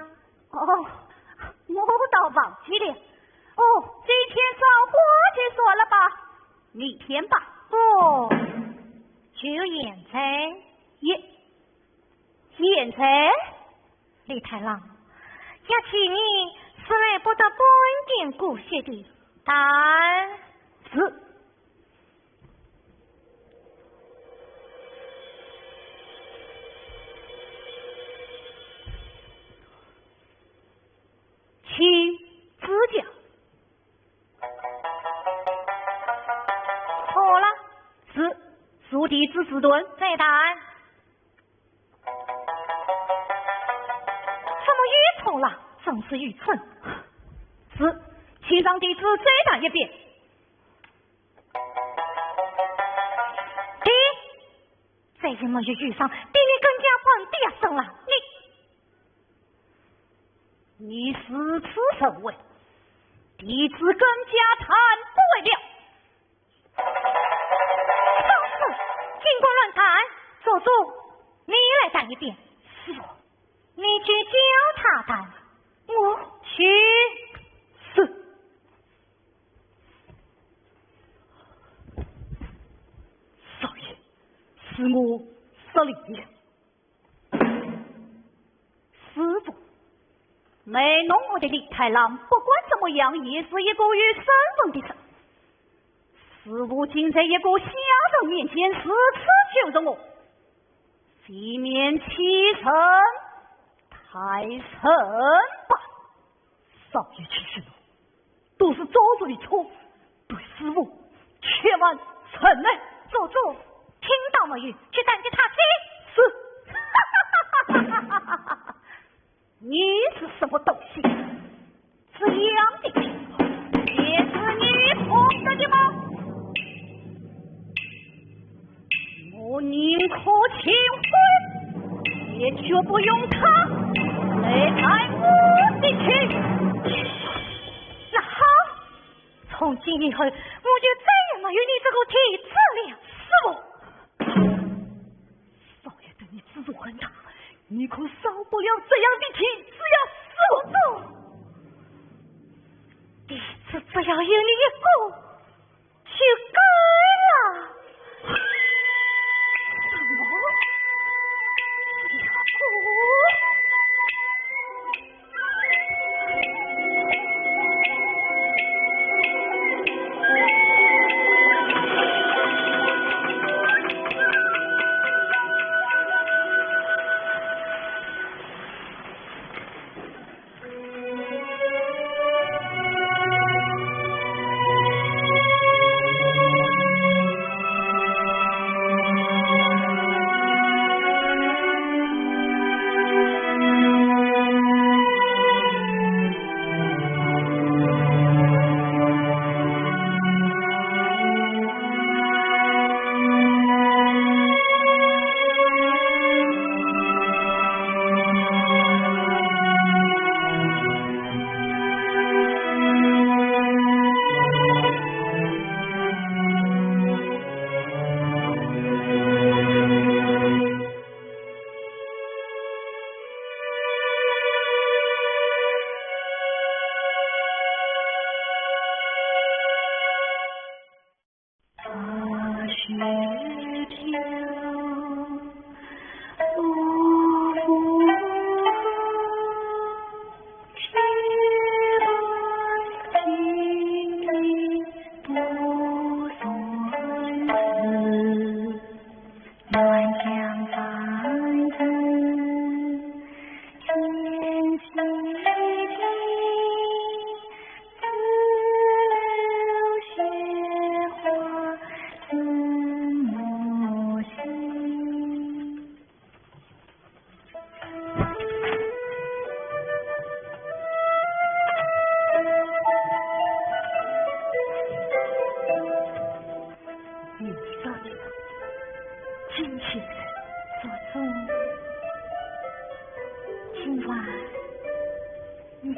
哦，我倒忘记了。哦，今天少花些说了吧，明天吧。不，就现在。也，现在？ 李太郎，要请你是来不得半点姑息的。但是，请指教。好了。是，恕弟子迟钝。再弹。 怎么又错了？真是愚蠢！是，请让弟子再弹一遍。停！再也没有遇上比你更加笨的学生了。你，你如此认为，弟子更加弹不会了。 放肆！尽管乱弹！做主，你来弹一遍。是。你去教他弹。我去。是。少爷，是我失礼了。 师父，卖弄我的李太郎，不管怎么样，也是一个有身份的人。师父竟在一个下人面前如此羞辱我，未免欺人太甚吧。少爷，其实呢， 都是做主的错，对师父千万承认。做主，听到没有？去带着他去。是。你是什么东西？这样的家伙，也是你捧着的吗？ 我宁可亲婚，也绝不用他来弹我的琴。那好，从今以后，我就再也没有你这个弟子了。师父，少爷对你资助很大，你可饶不了这样的弟子呀，师父。弟子只要有你一个， 就够了。什么？两个？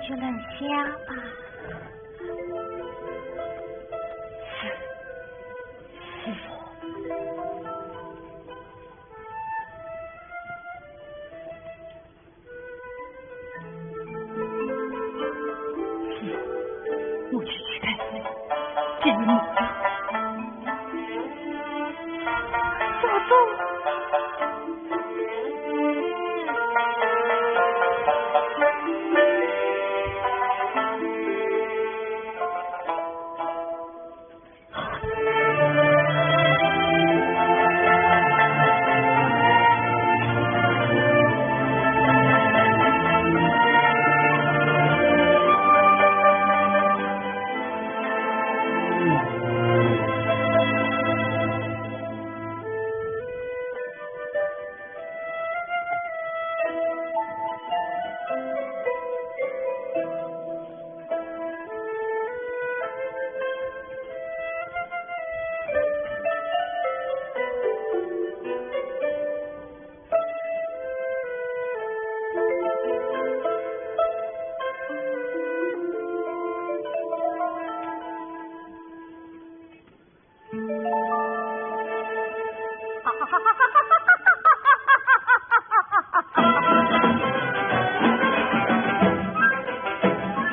就能下吧。是，师父。 我去去看看，这个女的。小钟。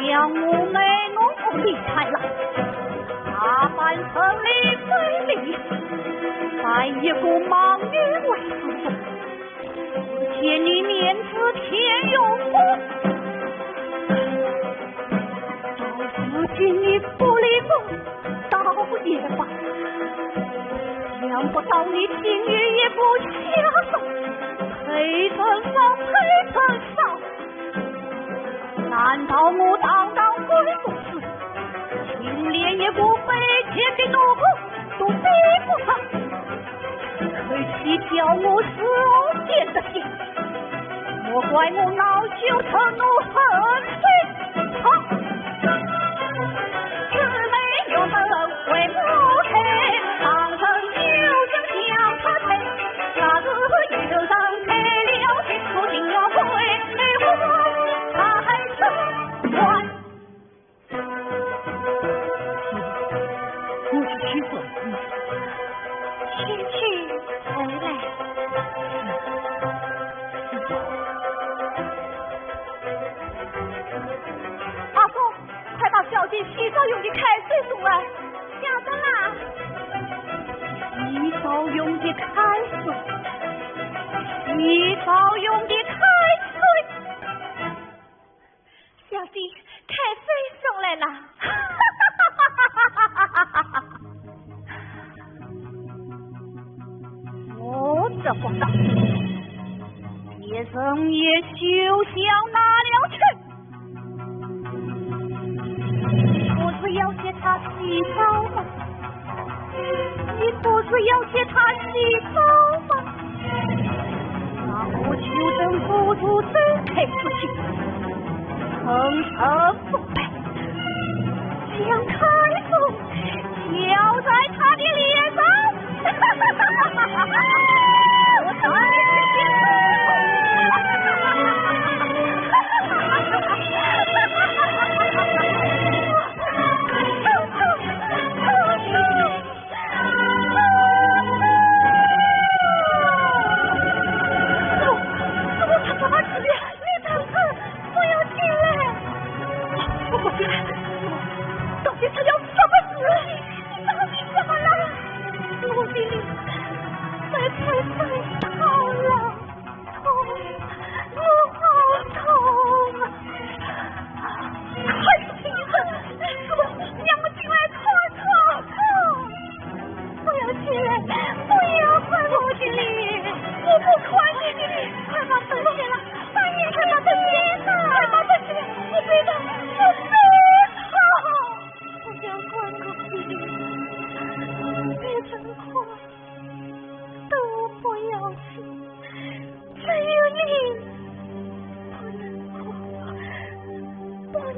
将我们我离开了，打扮成李飞的，在一个忙于外事中，见你面子天用不，到如今你不理我，倒也罢，想不到你竟有一个家人，配人上，配人上。 难道我堂堂贵公子，竟连一个卑贱的奴仆都比不上？这口气叫我如何咽得下？莫怪我恼羞成怒，恨水冲天。 我去取水。先去回来。阿峰，快把小姐洗澡用的开水送来。 小钟啊。洗澡用的开水，洗澡用的开水。小姐，开水送来了。我这不知，别人也休想拿了去。 不是要给他洗澡吗？你不是要给他洗澡吗？那我就等不住这开水，层层覆盖，将开水 浇在他的脸上。不要进来！我不进来，到底他要怎么死？你到底怎么了？我心里太太太痛了，痛，我好痛啊！快去请医生，让我进来看看。不要进来，不要看我的脸，我不看你的脸，快把灯熄了。 快点，快把灯熄了！快把灯熄了！我非常，我非常……不要看我的脸，别人看都不要紧，只有你不能看，不能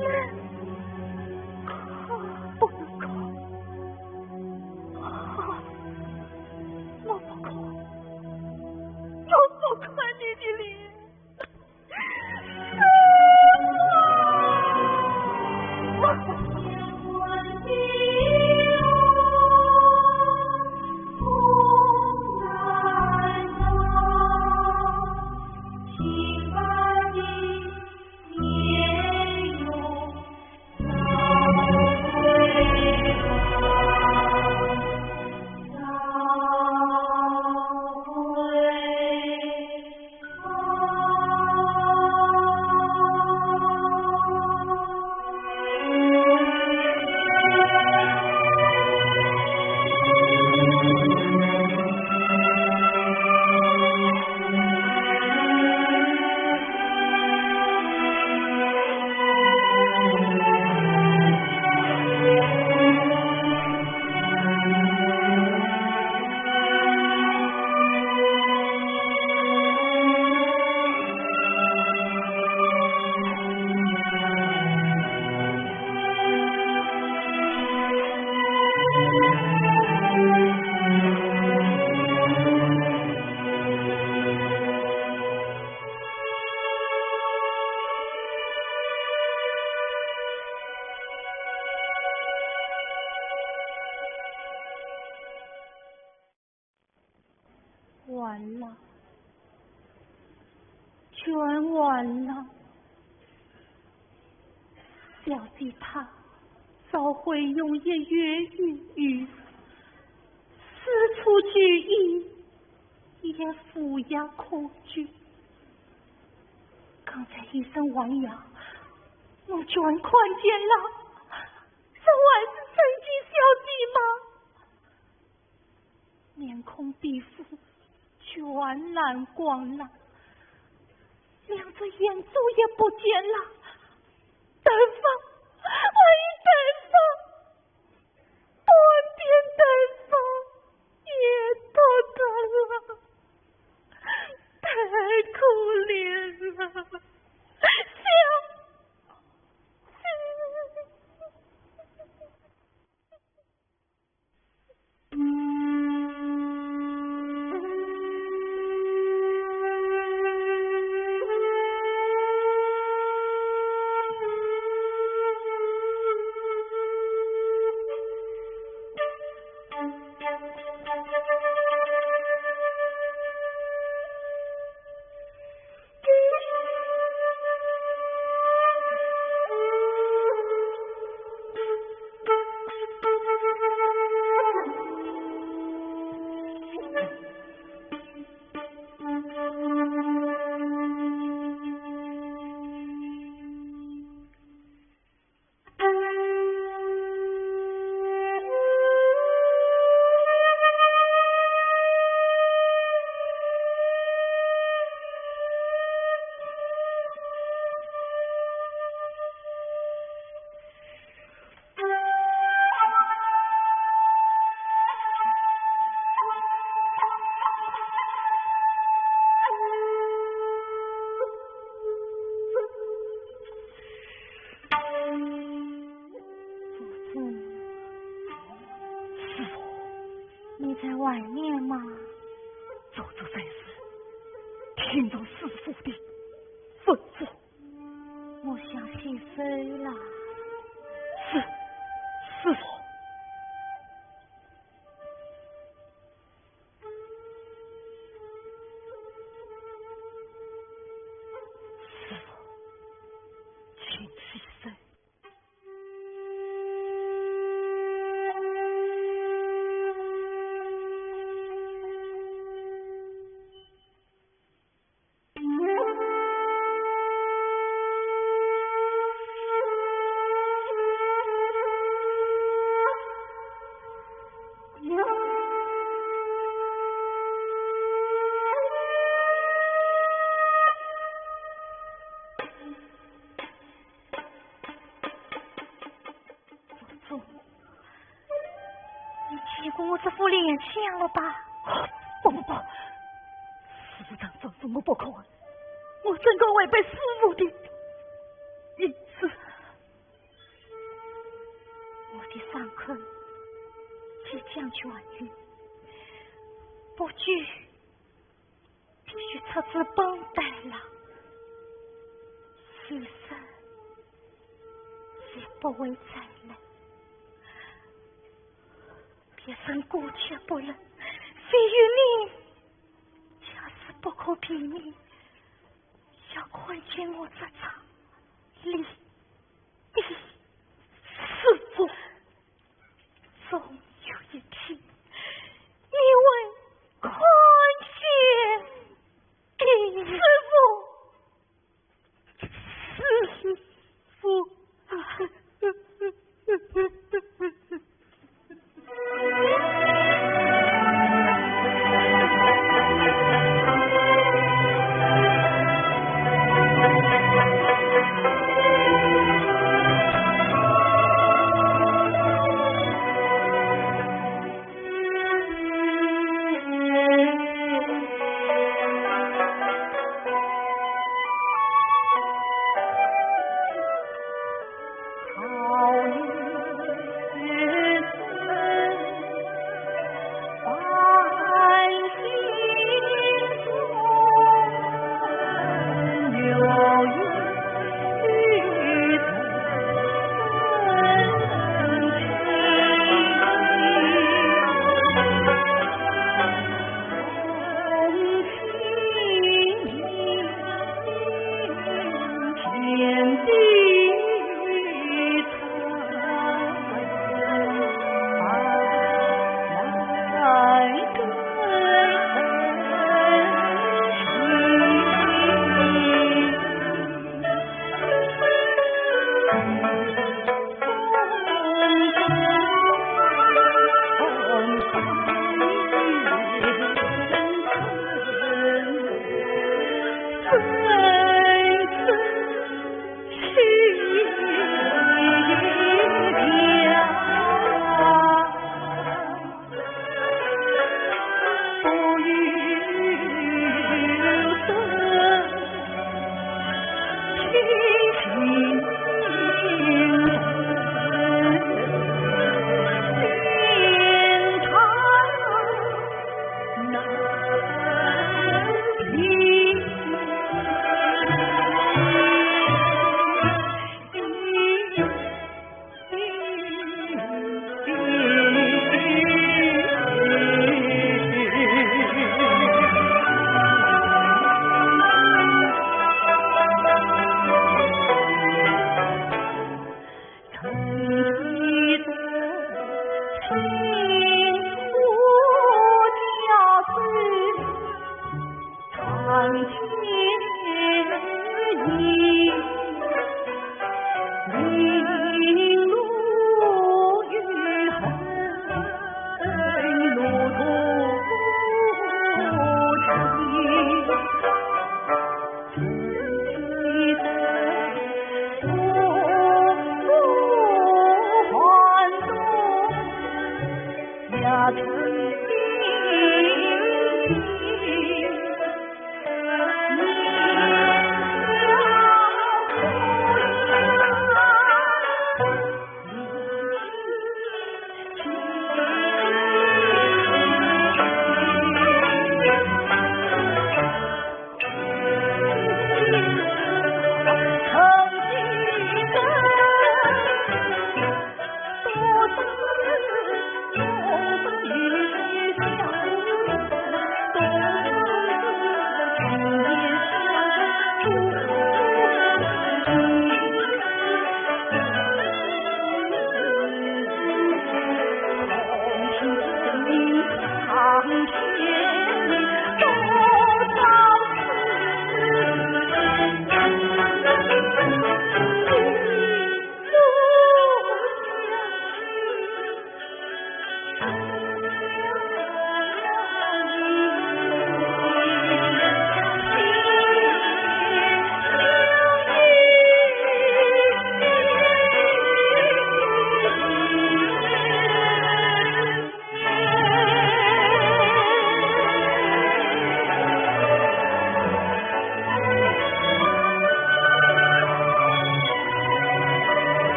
看，不能看。我不看，我不看你的脸。转弯了。小姐她早会用一月有余，四处求医，也无药可救。刚才医生还药，我全看见了，这还是陈七小姐吗？ 面孔皮肤全烂光了，两只眼珠也不见了，头发，还有头发，半边头发也脱脱了，太可怜了，小姐。 祖宗，师父，你在外面吗？祖宗在此，听从师父的吩咐。我想洗手了。是，师父。 师父，请起身。 祖宗，你见过我这副脸相了吧？不，不，不，师父当真是我不可，我怎敢违背师父的意思？我的伤口即将痊愈，不久 必须插仔绷带了，死神也不会再来。别人姑且不论，唯有你，恰是不可避免，要看见我这张脸的师父。 总有一天，你会看见的，师父，师父。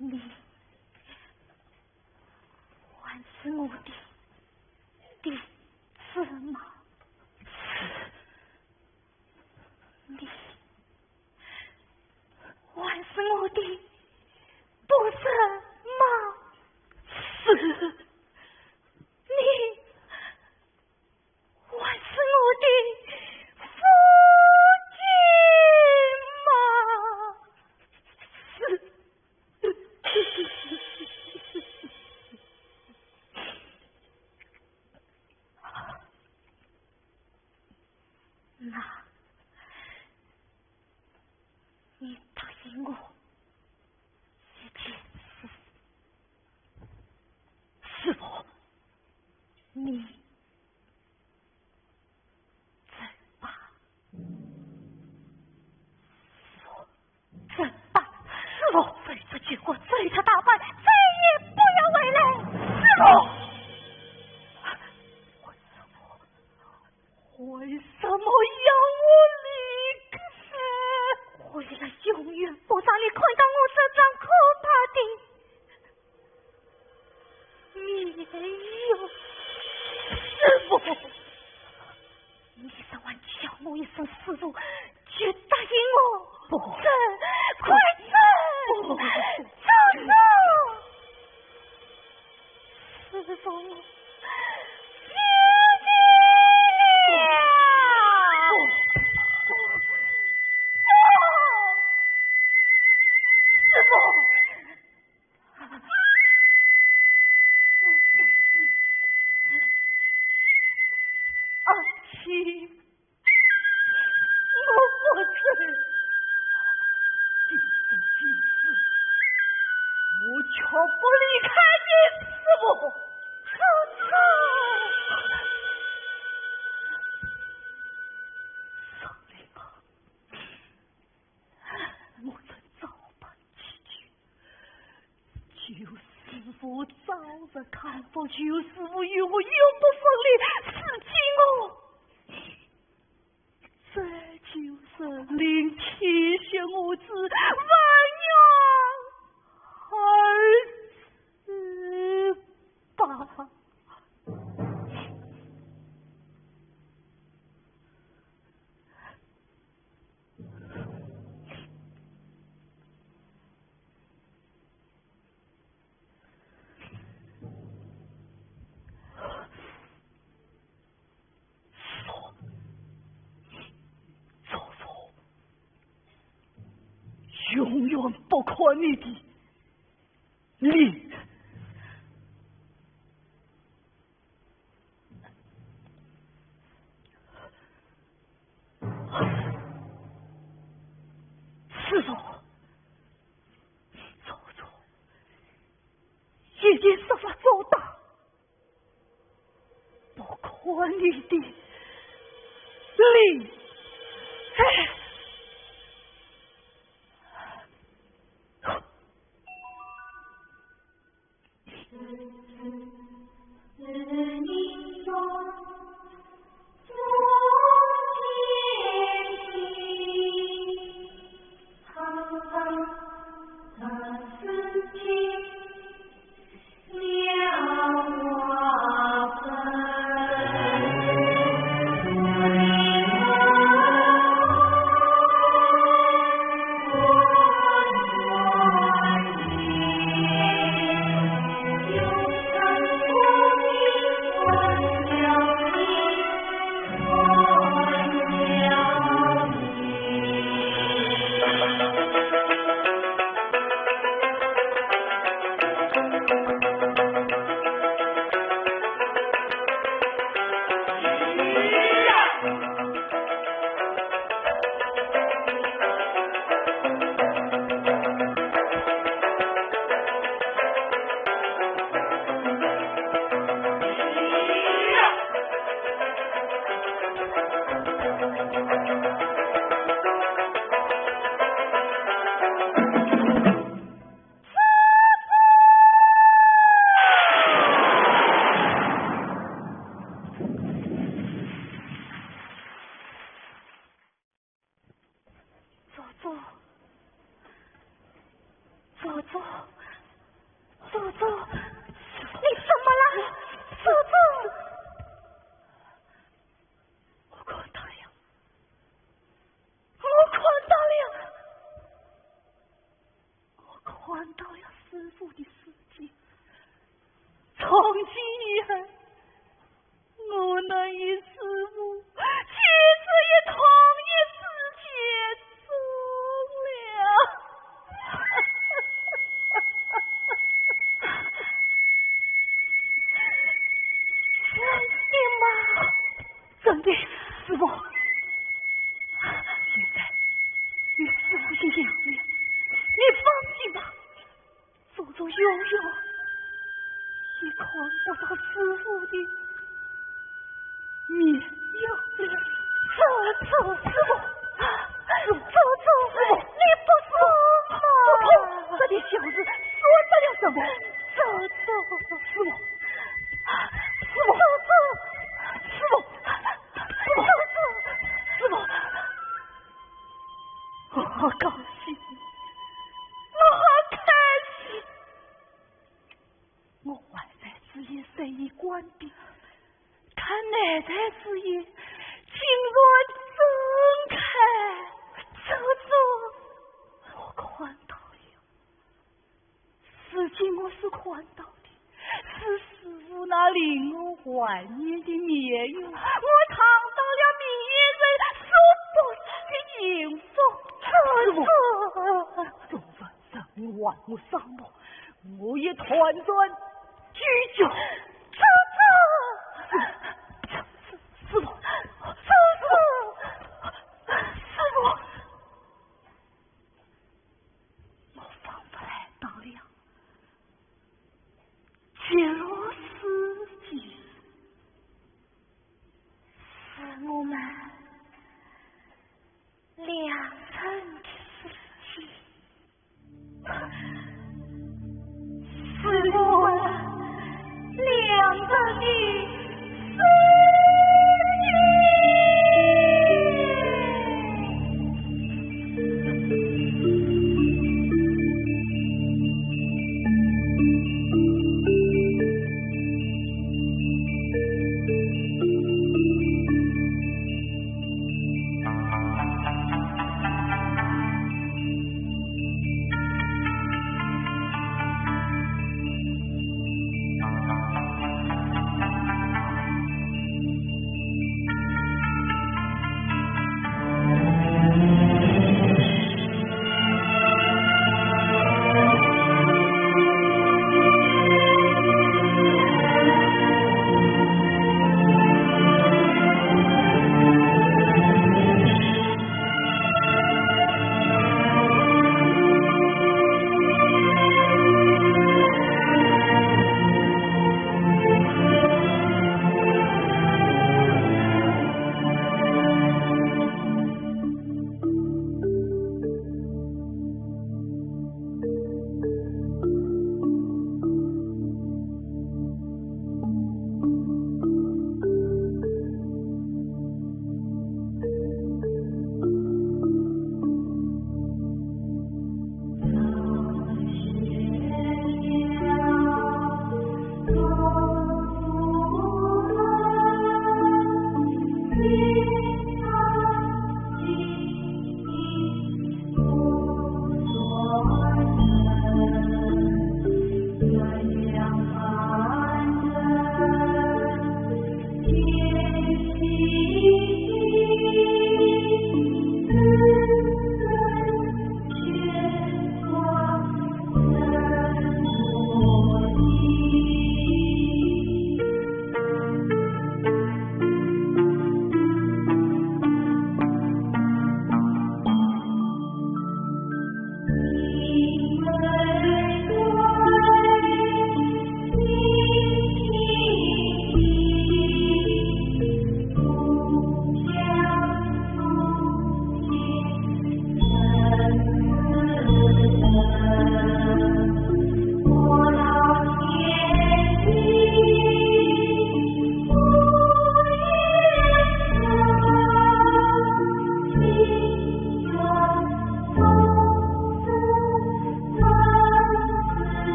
你还是我的弟子吗？你还是我的不是吗？是。你 还是我的父亲吗？是。那，你答应我一件事。师父，你 走吧。走吧。师父，走出去，给我走出大半，再也不要回来。师父，为什么，为什么要我离开？为了永远不让你看到我这张可怕的 面容。师父，你若还叫我一声师父，就答应我。不。走，快走！不。走，走！师父，谢谢了。不。不。我不离开你，师父。师父。上来吧，我这招牌去求，求师父早日康复，求师父与我永不分离，如今我 这就是令天下我之万年而之吧。祖宗，祖宗，永远不看你的脸。师父，祖宗，一定设法阻挡。 不看你的脸。哎。祖宗，祖宗，祖宗，你怎么了？祖宗！我看到了，我看到了。 我看到了师父的尸体。从今以后，我能与师父居住于同一世界中了。你妈！ 真的，师父。现在你师父已阳了，你放心吧。祖宗永远也看不到师父的面容了。祖宗，师父，祖宗，师父，你不说吗？不痛，这点小事算得了什么？祖宗，师父，师父，祖宗，师父。 师父，师父，我好高兴，我好开心。我外在之眼虽已关闭，但内在之眼竟然睁开。祖宗，我看到了。 如今我所看到的，是师父那令我怀念的面容。我尝到了明眼人所不及的幸福。师父，师父，还我三目，我也团转居家。师父，师父，师父，师父。 我仿佛来到了